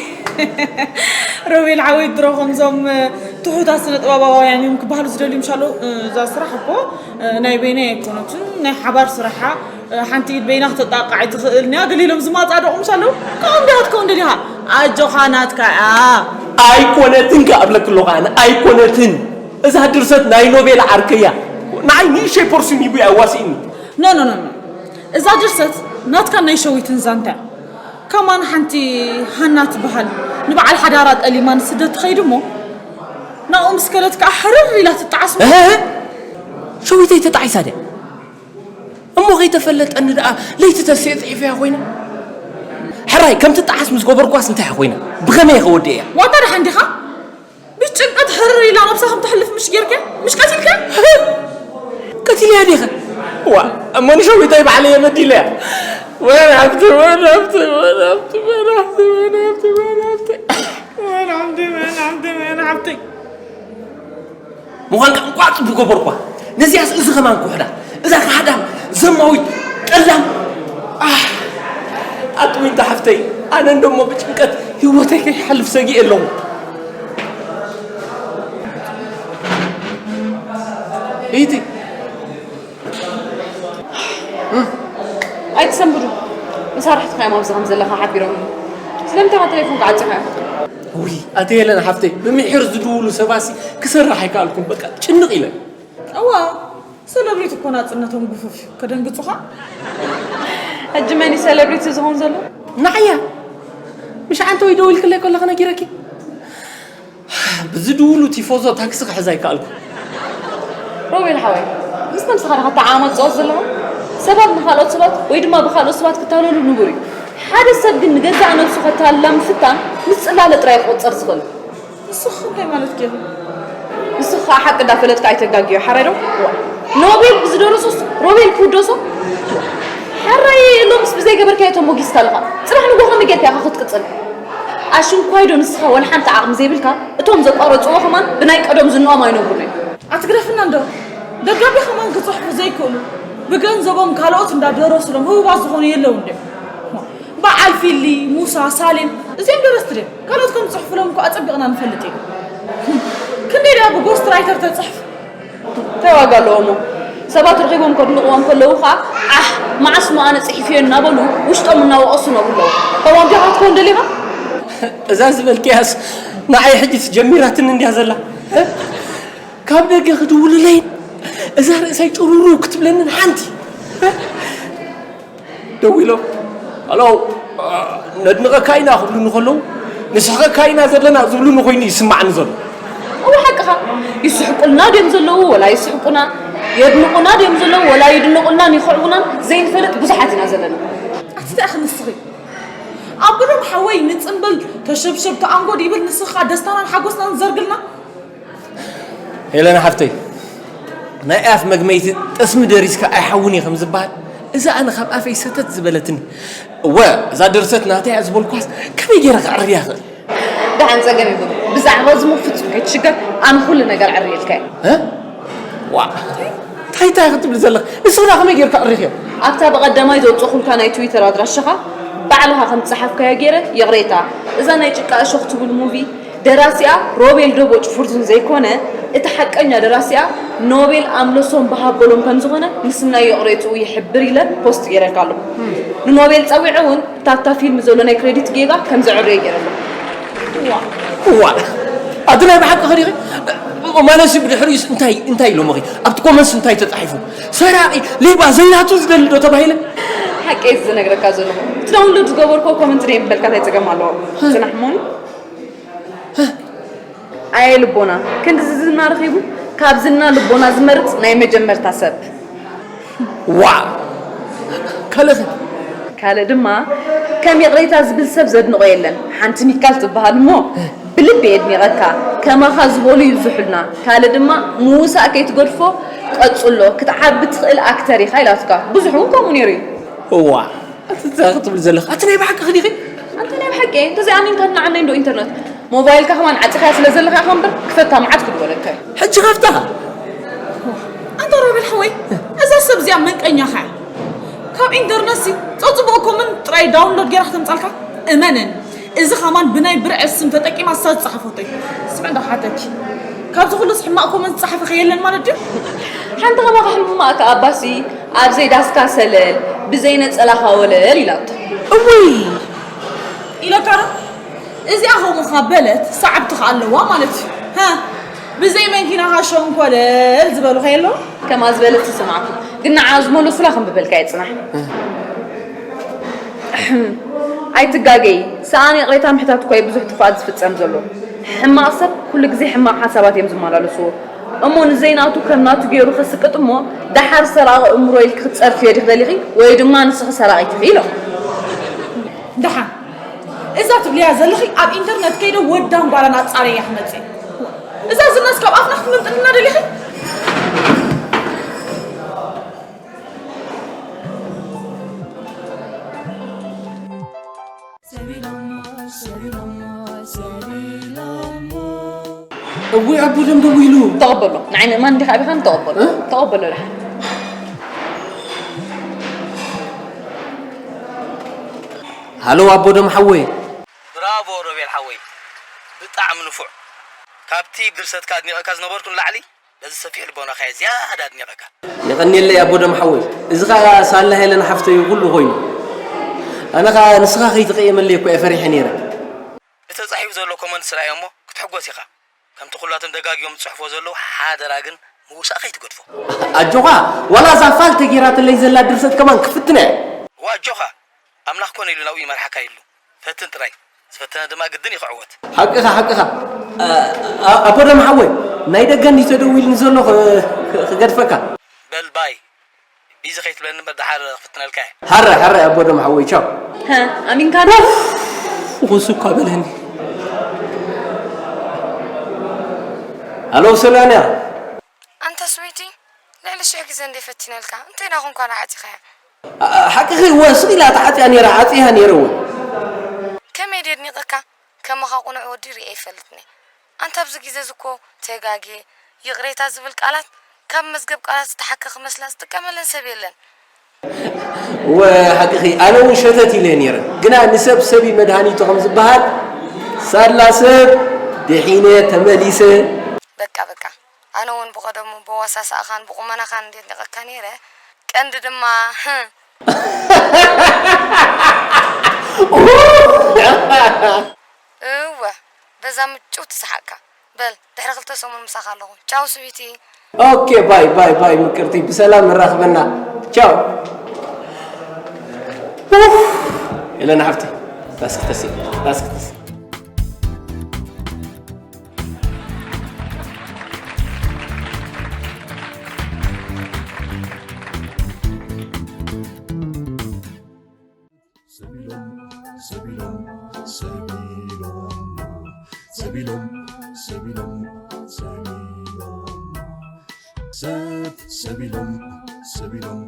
ሮቤል ሓወይ ድሮ ከምዞም፣ እ፣ ትሑታት ስነ ጥበባውያን እዮም ክበሃሉ ዝደልዩ ምሻለዉ። እ፣ እዛ ስራሕ እኮ፣ እ፣ ናይ በይነይ ኣይኮነትን፣ ናይ ሓባር ስራሓ፣ እ፣ ሓንቲ ኢድ በይና ክተጣቕዕ ኣይትኽእልን እያ፣ ገለ ኢሎም ዝማጻደቑ ምሻለዉ። ከምኡ እንዲኻ ትከውን ደሊኻ? ኣጆኻ ናትካ እያ። ኣይኮነትን ከ ኣብለኪ ኣለኹ ኣነ፣ ኣይኮነትን። እዛ ድርሰት ናይ ኖቤል ዓርከይ እያ። ንዓይ ንእሽተይ ፖርሽን ሂቡ እዩ ኣዋሲእኒ። ኖ፣ ኖ፣ ኖ፣ ኖ። እዛ ድርሰት ናትካን ናይ ሸዊትን ዛንታ እያ። ከማን ሓንቲ ሃና ትበሃል ንበዓል ሓዳራ ጠሊማ ንስደት ትኸይድ እሞ፣ ናብኡ ምስ ከደት ከኣ ሕርር ኢላ ትጠዓስ። እህ፣ ሸዊተይ ተጣዒሳ ድያ? እሞ ከይተፈለጠኒ ደኣ ለይቲ ተስኤ ጽሒፈያ ኮይነ። ሕራይ ከም ትጠዓስ ምስ ገበርኳስ እንታይ ኮይነ? ብኸመይ ከወድእያ? ዋታ ደሓን ዲኻ? ብጭንቀት ሕርር ኢላ ነብሳ ከም ተሕልፍ ምሽ ጌርካ? ምሽ ቀቲልካ? ቀቲልያ ዲኻ? ዋ፣ እሞ ንሸዊተይ ባዕለይ እየ በዲለያ። ወይን ሃብቲ፣ ወይን ሃብቲ፣ ወይን ሃብቲ፣ ወይን ሃብቲ፣ ወይን ሃብቲ፣ ወይን ሃብቲ። ወይን ሃብቲ፣ ወይን ሃብቲ፣ ወይን ሃብቲ። ምዃንካ እንቋዕ ጽቡቕ ገበርኳ። ነዚኣስ እዚ ከማን ክውሕዳ። እዛ ካሕዳም፣ ዘማዊት፣ ጠላም። ኣህ፣ ኣጥዊንታ ሓፍተይ፣ ኣነ እንደሞ ብጭንቀት ህይወተይ ከይሓልፍ ሰጊኤ ኣለኹ። ኢቲ። ኣይትሰንብዱ። መሳርሕትኻ እዮም ኣብዚ ከም ዘለኻ ሓቢሮምኒ። ስለምንታይ ኢኻ ቴሌፎንካ ዓጺኻ? ውይ፣ ኣቲ ሄለን ሓፍተይ፣ ብምሒር ዝድውሉ ሰባሲ ክሰርሕ ኣይከኣልኩን። በቃ ጭንቕ ኢለ። እዋ፣ ሰለብሪቲ እኮ ናጽነቶም ግፉፍ እዩ። ከደንግጹኻ? ሕጂ መን እዩ ሰለብሪቲ ዝኸውን ዘሎ? ንዓያ። ምሽ ዓንተወይ ደዊልክለይ ከለኺ ነጊረኪ። ብዝድውሉ ቲፎዞ ታክሲ ክሕዝ ኣይከኣልኩ። ሮቤል ሓወይ፣ ምስ ነብስኻ ዲኻ ተዓማም ጸወት ዘለኻ? ሰባት ንኻልኦት ሰባት ወይ ድማ ብኻልኦት ሰባት ክታለሉ ንቡር እዩ። ሓደ ሰብ ግን ንገዛእ ነብሱ ከታልላ ምፍታን ምስ ጽላለ ጥራይ ክቑጸር ዝኽእል። ንስኺ እንታይ ማለትኪ ኢኺ? ንስኺ ኸኣ ሓቂ እንዳፈለጥካ ኣይተጋግዮ፣ ሓራይ ዶ? ዋ። ኖቤል ብዝደረሶስ ሮቤል ክውደሶ? ሓራይ ሎምስ ብዘይገበርካዮ ተሞጊስካ ኣለኻ። ጽባሕ ንግሆ ከመይ ጌርካ ኢኻ ክትቅጽል? ኣሽንኳይ ዶ ንስኻ ወላ ሓንቲ ዓቕሚ ዘይብልካ፣ እቶም ዘቋረጽዎ ከማን ብናይ ቀደም ዝንኦም ኣይነብሩን እዮም። ኣትግደፍና እንዶ። ደብዳቤ ከማን ክጽሕፉ ዘይክእሉ፣ ብገንዘቦም ካልኦት እንዳደረሱሎም ህቡባት ዝኾኑ የለውን ድዮም? በዓል ፊሊ፣ ሙሳ፣ ሳሌም፣ እዚኦም ደረስቲ ድዮም? ካልኦት ከም ዝጽሕፉሎም እኮ ኣጸቢቕና ንፈልጥ ኢና። ክንደይ ደኣ ብጎስት ራይተር ተጽሕፍ? እንታይ ዋጋ ኣለዎ እሞ? ሰባት ረኺቦም ከድንቕዎም ከለዉ ኸኣ፣ ዓሕ፣ መዓስ እሞ ኣነ ጽሒፍዮ እናበሉ ውሽጦም እናወቐሱ ነብሩ ኣለዉ። ከምኦም ዲኻ ክትከውን ደሊኻ? እዛ ዝበልክያስ ንዓይ ሕጂስ ጀሚራትኒ እንድያ ዘላ። ካብ ደገ ክድውሉለይን እዛ ርእሰይ ጭሩሩ ክትብለንን ሓንቲ። ደዊሎም፣ "ሃሎ፣ ነድንቐካ ኢና" ክብሉኒ ከለዉ፣ "ንስሕቐካ ኢና ዘለና" ዝብሉኒ ኮይኑ ይስማዓኒ ዘሎ። እወ፣ ሓቅኻ። ይስሕቁልና ድዮም ዘለዉ ወላ ይስሕቁና? የድንቑና ድዮም ዘለዉ ወላ ይድንቑልናን ይኽዕቡናን ዘይንፈልጥ ብዙሓት ኢና ዘለና። ኣቲ እንታይ ኢኺ ንስኺ? ኣቦዶም ሓወይ ንጽምብል ተሸብሸብ ተኣንጎድ ይብል፣ ንስኻ ደስታናን ሓጎስናን ዘርግልና። ሄለን ሓፍተይ፣ ናይ ኣፍ መግመይቲ ጠስሚ ደሪስካ ኣይሓውን እዩ ከም ዝበሃል፣ እዛ ኣነ ካብ ኣፈይ ሰተት ዝበለትኒ። እወ፣ እዛ ድርሰት ናተይ እያ ዝበልኳስ ከመይ ገይረ ከዕርያ ይኽእል? ደሓን ጸገም የብሉን። ብዛዕባ ዝሙ ፍጹም ከይትሽገር፣ ኣነ ኩሉ ነገር ዕርየልካ እየ። እ? ዋ፣ እንታይ እንታይ ክትብል ዘለኽ? ንስኽና ከመይ ጌርካ ዕሪኽዮ? ኣብታ ብቐዳማይ ዘውጽኹልካ ናይ ትዊተር ኣድራሻኻ ባዕልኻ ከም ዝጸሓፍካዮ ገይረ ይቕሬታ። እዛ ናይ ጭቃ እሾኽ ትብል ሙቪ ደራሲኣ ሮቤል ደቦጭ ፍርዙን ዘይኮነ፣ እቲ ሓቀኛ ደራሲኣ ኖቤል ኣምለሶም በሃበሎም ከም ዝኾነ ምስናይ ይቕሬትኡ ይሕብር ኢለ ፖስት ገይረልካ ኣለኹ። ንኖቤል ጸዊዐ እውን እታ ኣብታ ፊልም ዘሎ ናይ ክሬዲት ጌጋ ከም ዘዕርዮ ገይረ ኣለኹ። እዋ፣ ኣቲ ናይ ብሓቂ ኸዲኺ? ማለትሲ ብድሕሪኡስ እንታይ እንታይ ኢሎምኺ? ኣብቲ ኮመንትስ እንታይ ተጻሒፉ? ሰራቒ፣ ሌባ፣ ዘይናቱ ዝደሊ ዶ ተባሂለ? ሓቀይ ዝነግረካ ዘለኹ። እቲ ዳውንሎድ ዝገበርኮ ኮመንት ደየንብበልካ እንታይ ጸገም ኣለዎ? ጽናሕ እሞኒ። ኣየ ልቦና፣ ክንድዚ ዝና ረኺቡ ካብ ዝና ልቦና ዝመርጽ ናይ መጀመርታ ሰብ። ዋ! ካልእኸ? ካልእ ድማ ከም ይቕሬታ ዝብል ሰብ ዘድንቖ የለን። ሓንቲ ሚካል ትበሃል እሞ ብልቢ የድኒቐካ። ከማኻ ዝበሉ ይብዝሑልና። ካልእ ድማ ምውሳእ ከይትገድፎ ቀጽሎ፣ ክትዓቢ ትኽእል ኣክተር ኢኻ ኢላትካ። ብዙሕ እውን ከምኡ ነይሩ እዩ። እዋ! ኣቲ እንታይ ክትብል ዘለኻ? ኣቲ ናይ ብሓቂ ኸዲኺ? ኣንታ ናይ ብሓቂ፣ እንተዘይኣሚንካ ንዓነይ እንዶ ኢንተርነት። ሞባይልካ ከማን ዓጺኻያ ስለ ዘለኻ ኢኻ እምበር፣ ክፈታ መዓት ክድወለካ እዩ። ሕጂ ከፍታ። ኣንታ ሮቤል ሓወይ፣ እዛ ሰብ እዚኣ መንቀኛኻ እያ። ካብ ኢንተርነትሲ ጸጽቡቕ ኮመንት ጥራይ ዳውንሎድ ገይራ ከተምጻልካ? እመነኒ፣ እዚ ከማን ብናይ ብርዐ ስም ተጠቂማ እሳ ዝጸሓፈቶ እዩ። ስምዒ እንዳሓተኪ፣ ካብዚ ኩሉስ ሕማቕ ኮመንት ዝጸሓፈ ከ የለን ማለት ድዩ? ሓንቲ ከማኻ ሕማቕ ከኣ ኣባሲ፣ ኣብ ዘይዳስካ ሰለል፣ ብዘይ ነጸላኻ ወለል ኢላቶ። እውይ! ኢለካ ዶ? እዚኣ ከምኡ ኸኣ በለት፣ ሰዓብቲ ኸኣ ኣለዋ ማለት እዩ። ሃ፣ ብዘይ መንኪናኻ ሸንኮለል ዝበሉ ኸየለዉ? ከምኣ ዝበለት ተሰማዕኩ። ግን ንዓ ዝመለሱላ ከንብበልካ እየ፣ ጽናሕ። ኣይትጋገዪ፣ ሰኣን ይቕሬታ ምሕታት እኳ እዩ ብዙሕ ጥፍኣት ዝፍጸም ዘሎ። ሕማቕ ሰብ ኩሉ ግዜ ሕማቕ ሓሳባት እዮም ዝመላለስዎ። እሞ ንዘይናቱ ከም ናቱ ገይሩ ከስቅጥ እሞ፣ ደሓር ሰራቒ እምሮ ኢልኪ ክትጸርፍዮ ዲኺ ደሊኺ ወይ ድማ ንስኺ ሰራቒት ኢኺ ኢሎም። ደሓን እዛ ትብልያ ዘለኺ ኣብ ኢንተርነት ከይደ ወዳን ጓላን ኣጻርያ ክመጽእ። እዛ ዝናስ ካብ ኣፍና ክትመንጥልና ደሊኺ? እውይ ኣቦ ደም ደዊሉ። ተቐበሎ። ንዓይ ምእማን እንዲኻ ኣቢኻ ተቐበሎ። እ? ተቐበሎ ደሓን። ሃሎ ኣቦ ደም ሓወይ። ብራቮ ሮቤል ሓወይ። ብጣዕሚ ንፉዕ። ካብቲ ብድርሰትካ ኣድኒቐካ ዝነበርኩ ንላዕሊ ነዚ ሰፊሕ ልቦናኻ እየ ዝያዳ ኣድኒቐካ። የቐንየለይ ኣቦ ደም ሓወይ። እዚ ኸኣ ሳላ ሄለን ሓፍተይ ኩሉ ኮይኑ። ኣነ ኸኣ ንስኻ ከይትቕየመለይ እኮ እየ ፈሪሐ ነይረ። እቲ ተጻሒፉ ዘሎ ኮመንት ስራዮ እሞ ክትሕጎስ ኢኻ። ከምቲ ኩላቶም ደጋጊሞም ዝጽሕፍዎ ዘለዉ ሓደራ ግን ምውሳእ ከይትገድፎ። ኣጆኻ፣ ዋላ እዛ ፋል ተጌራትለይ ዘላ ድርሰት ከማን ክፍትና እየ። እዋ ኣጆኻ፣ ኣምላኽ ኮነ ኢሉ ናብኡ ይመርሓካ ኢሉ። ፈትን ጥራይ። ዝፈተነ ድማ ግድን እዩ ክዕወት። ሓቅኻ፣ ሓቅኻ። ኣ-፣ ኣ-፣ ኣቦ ደም ሓወይ፣ ናይ ደገ እንዲዩ ተደዊሉኒ ዘሎ ክ-፣ ክ-፣ ክገድፈካ። በል ባይ። ቢዚ ከይትብለኒ እምበር ደሓር ክፍትነልካ እየ። ሓራይ፣ ሓራይ ኣቦ ደም ሓወይ፣ ቻው። ሀ፣ ኣሚንካ ዶ? ኡፍ፣ ኹሱ እኳ በለኒ። ሃሎ ሰላንያ። ኣንታ ስዊቲ፣ ልዕሊ ሽሕ ግዜ እንደ ፈቲነልካ፣ እንታይ ናኹም ኳና ዓጺኻያ? ኣ-፣ ሓቅኺ እወ፣ ስቕ ኢላ ተዓጽያ ነይራ፣ ዓጽያ ነይረ እወ። ከመይ ደድኒቐካ? ከማኻ ቁኑዕ ወዲ ርእየ ኣይፈልጥን እየ። ኣንታ ኣብዚ ግዜ እዚ እኮ ተጋግየ፣ ይቕሬታ ዝብል ቃላት ካብ መዝገብ ቃላት ዝተሓከ ክመስላ ዝጥቀመለን ሰብ የለን። ወ ሓቅኺ፣ ኣነ እውን ሸተት ኢለ ነይረ፣ ግና ንሰብ ሰብ እዩ መድሃኒቱ ከም ዝበሃል ሳላ ሰብ ድሒነ ተመሊሰ። በቃ በቃ፣ ኣነ እውን ብቐደሙ በዋሳሳእኻን ብቑመናኻን እንዴት ንቐካ ነይረ። ቀንዲ ድማ ህም እወ፣ በዛ ምጭውቲ ሰሓቕካ። በል ድሕሪ ክልተ ሰሙን ምሳኻ ኣለኹ። ቻው ስዊቲ። ኦኬ፣ ባይ ባይ ባይ ምቅርቲ፣ ብሰላም ንራኽበና። ቻው። ኡፍ፣ ኤለን ሓፍቲ፣ ላስክተሲ ላስክተሲ። ሰቢሎም ሰቢሎም ሰቢሎም ሰቢሎም ሰቢሎም ሰቢሎም ሰብ ሰቢሎም ሰቢሎም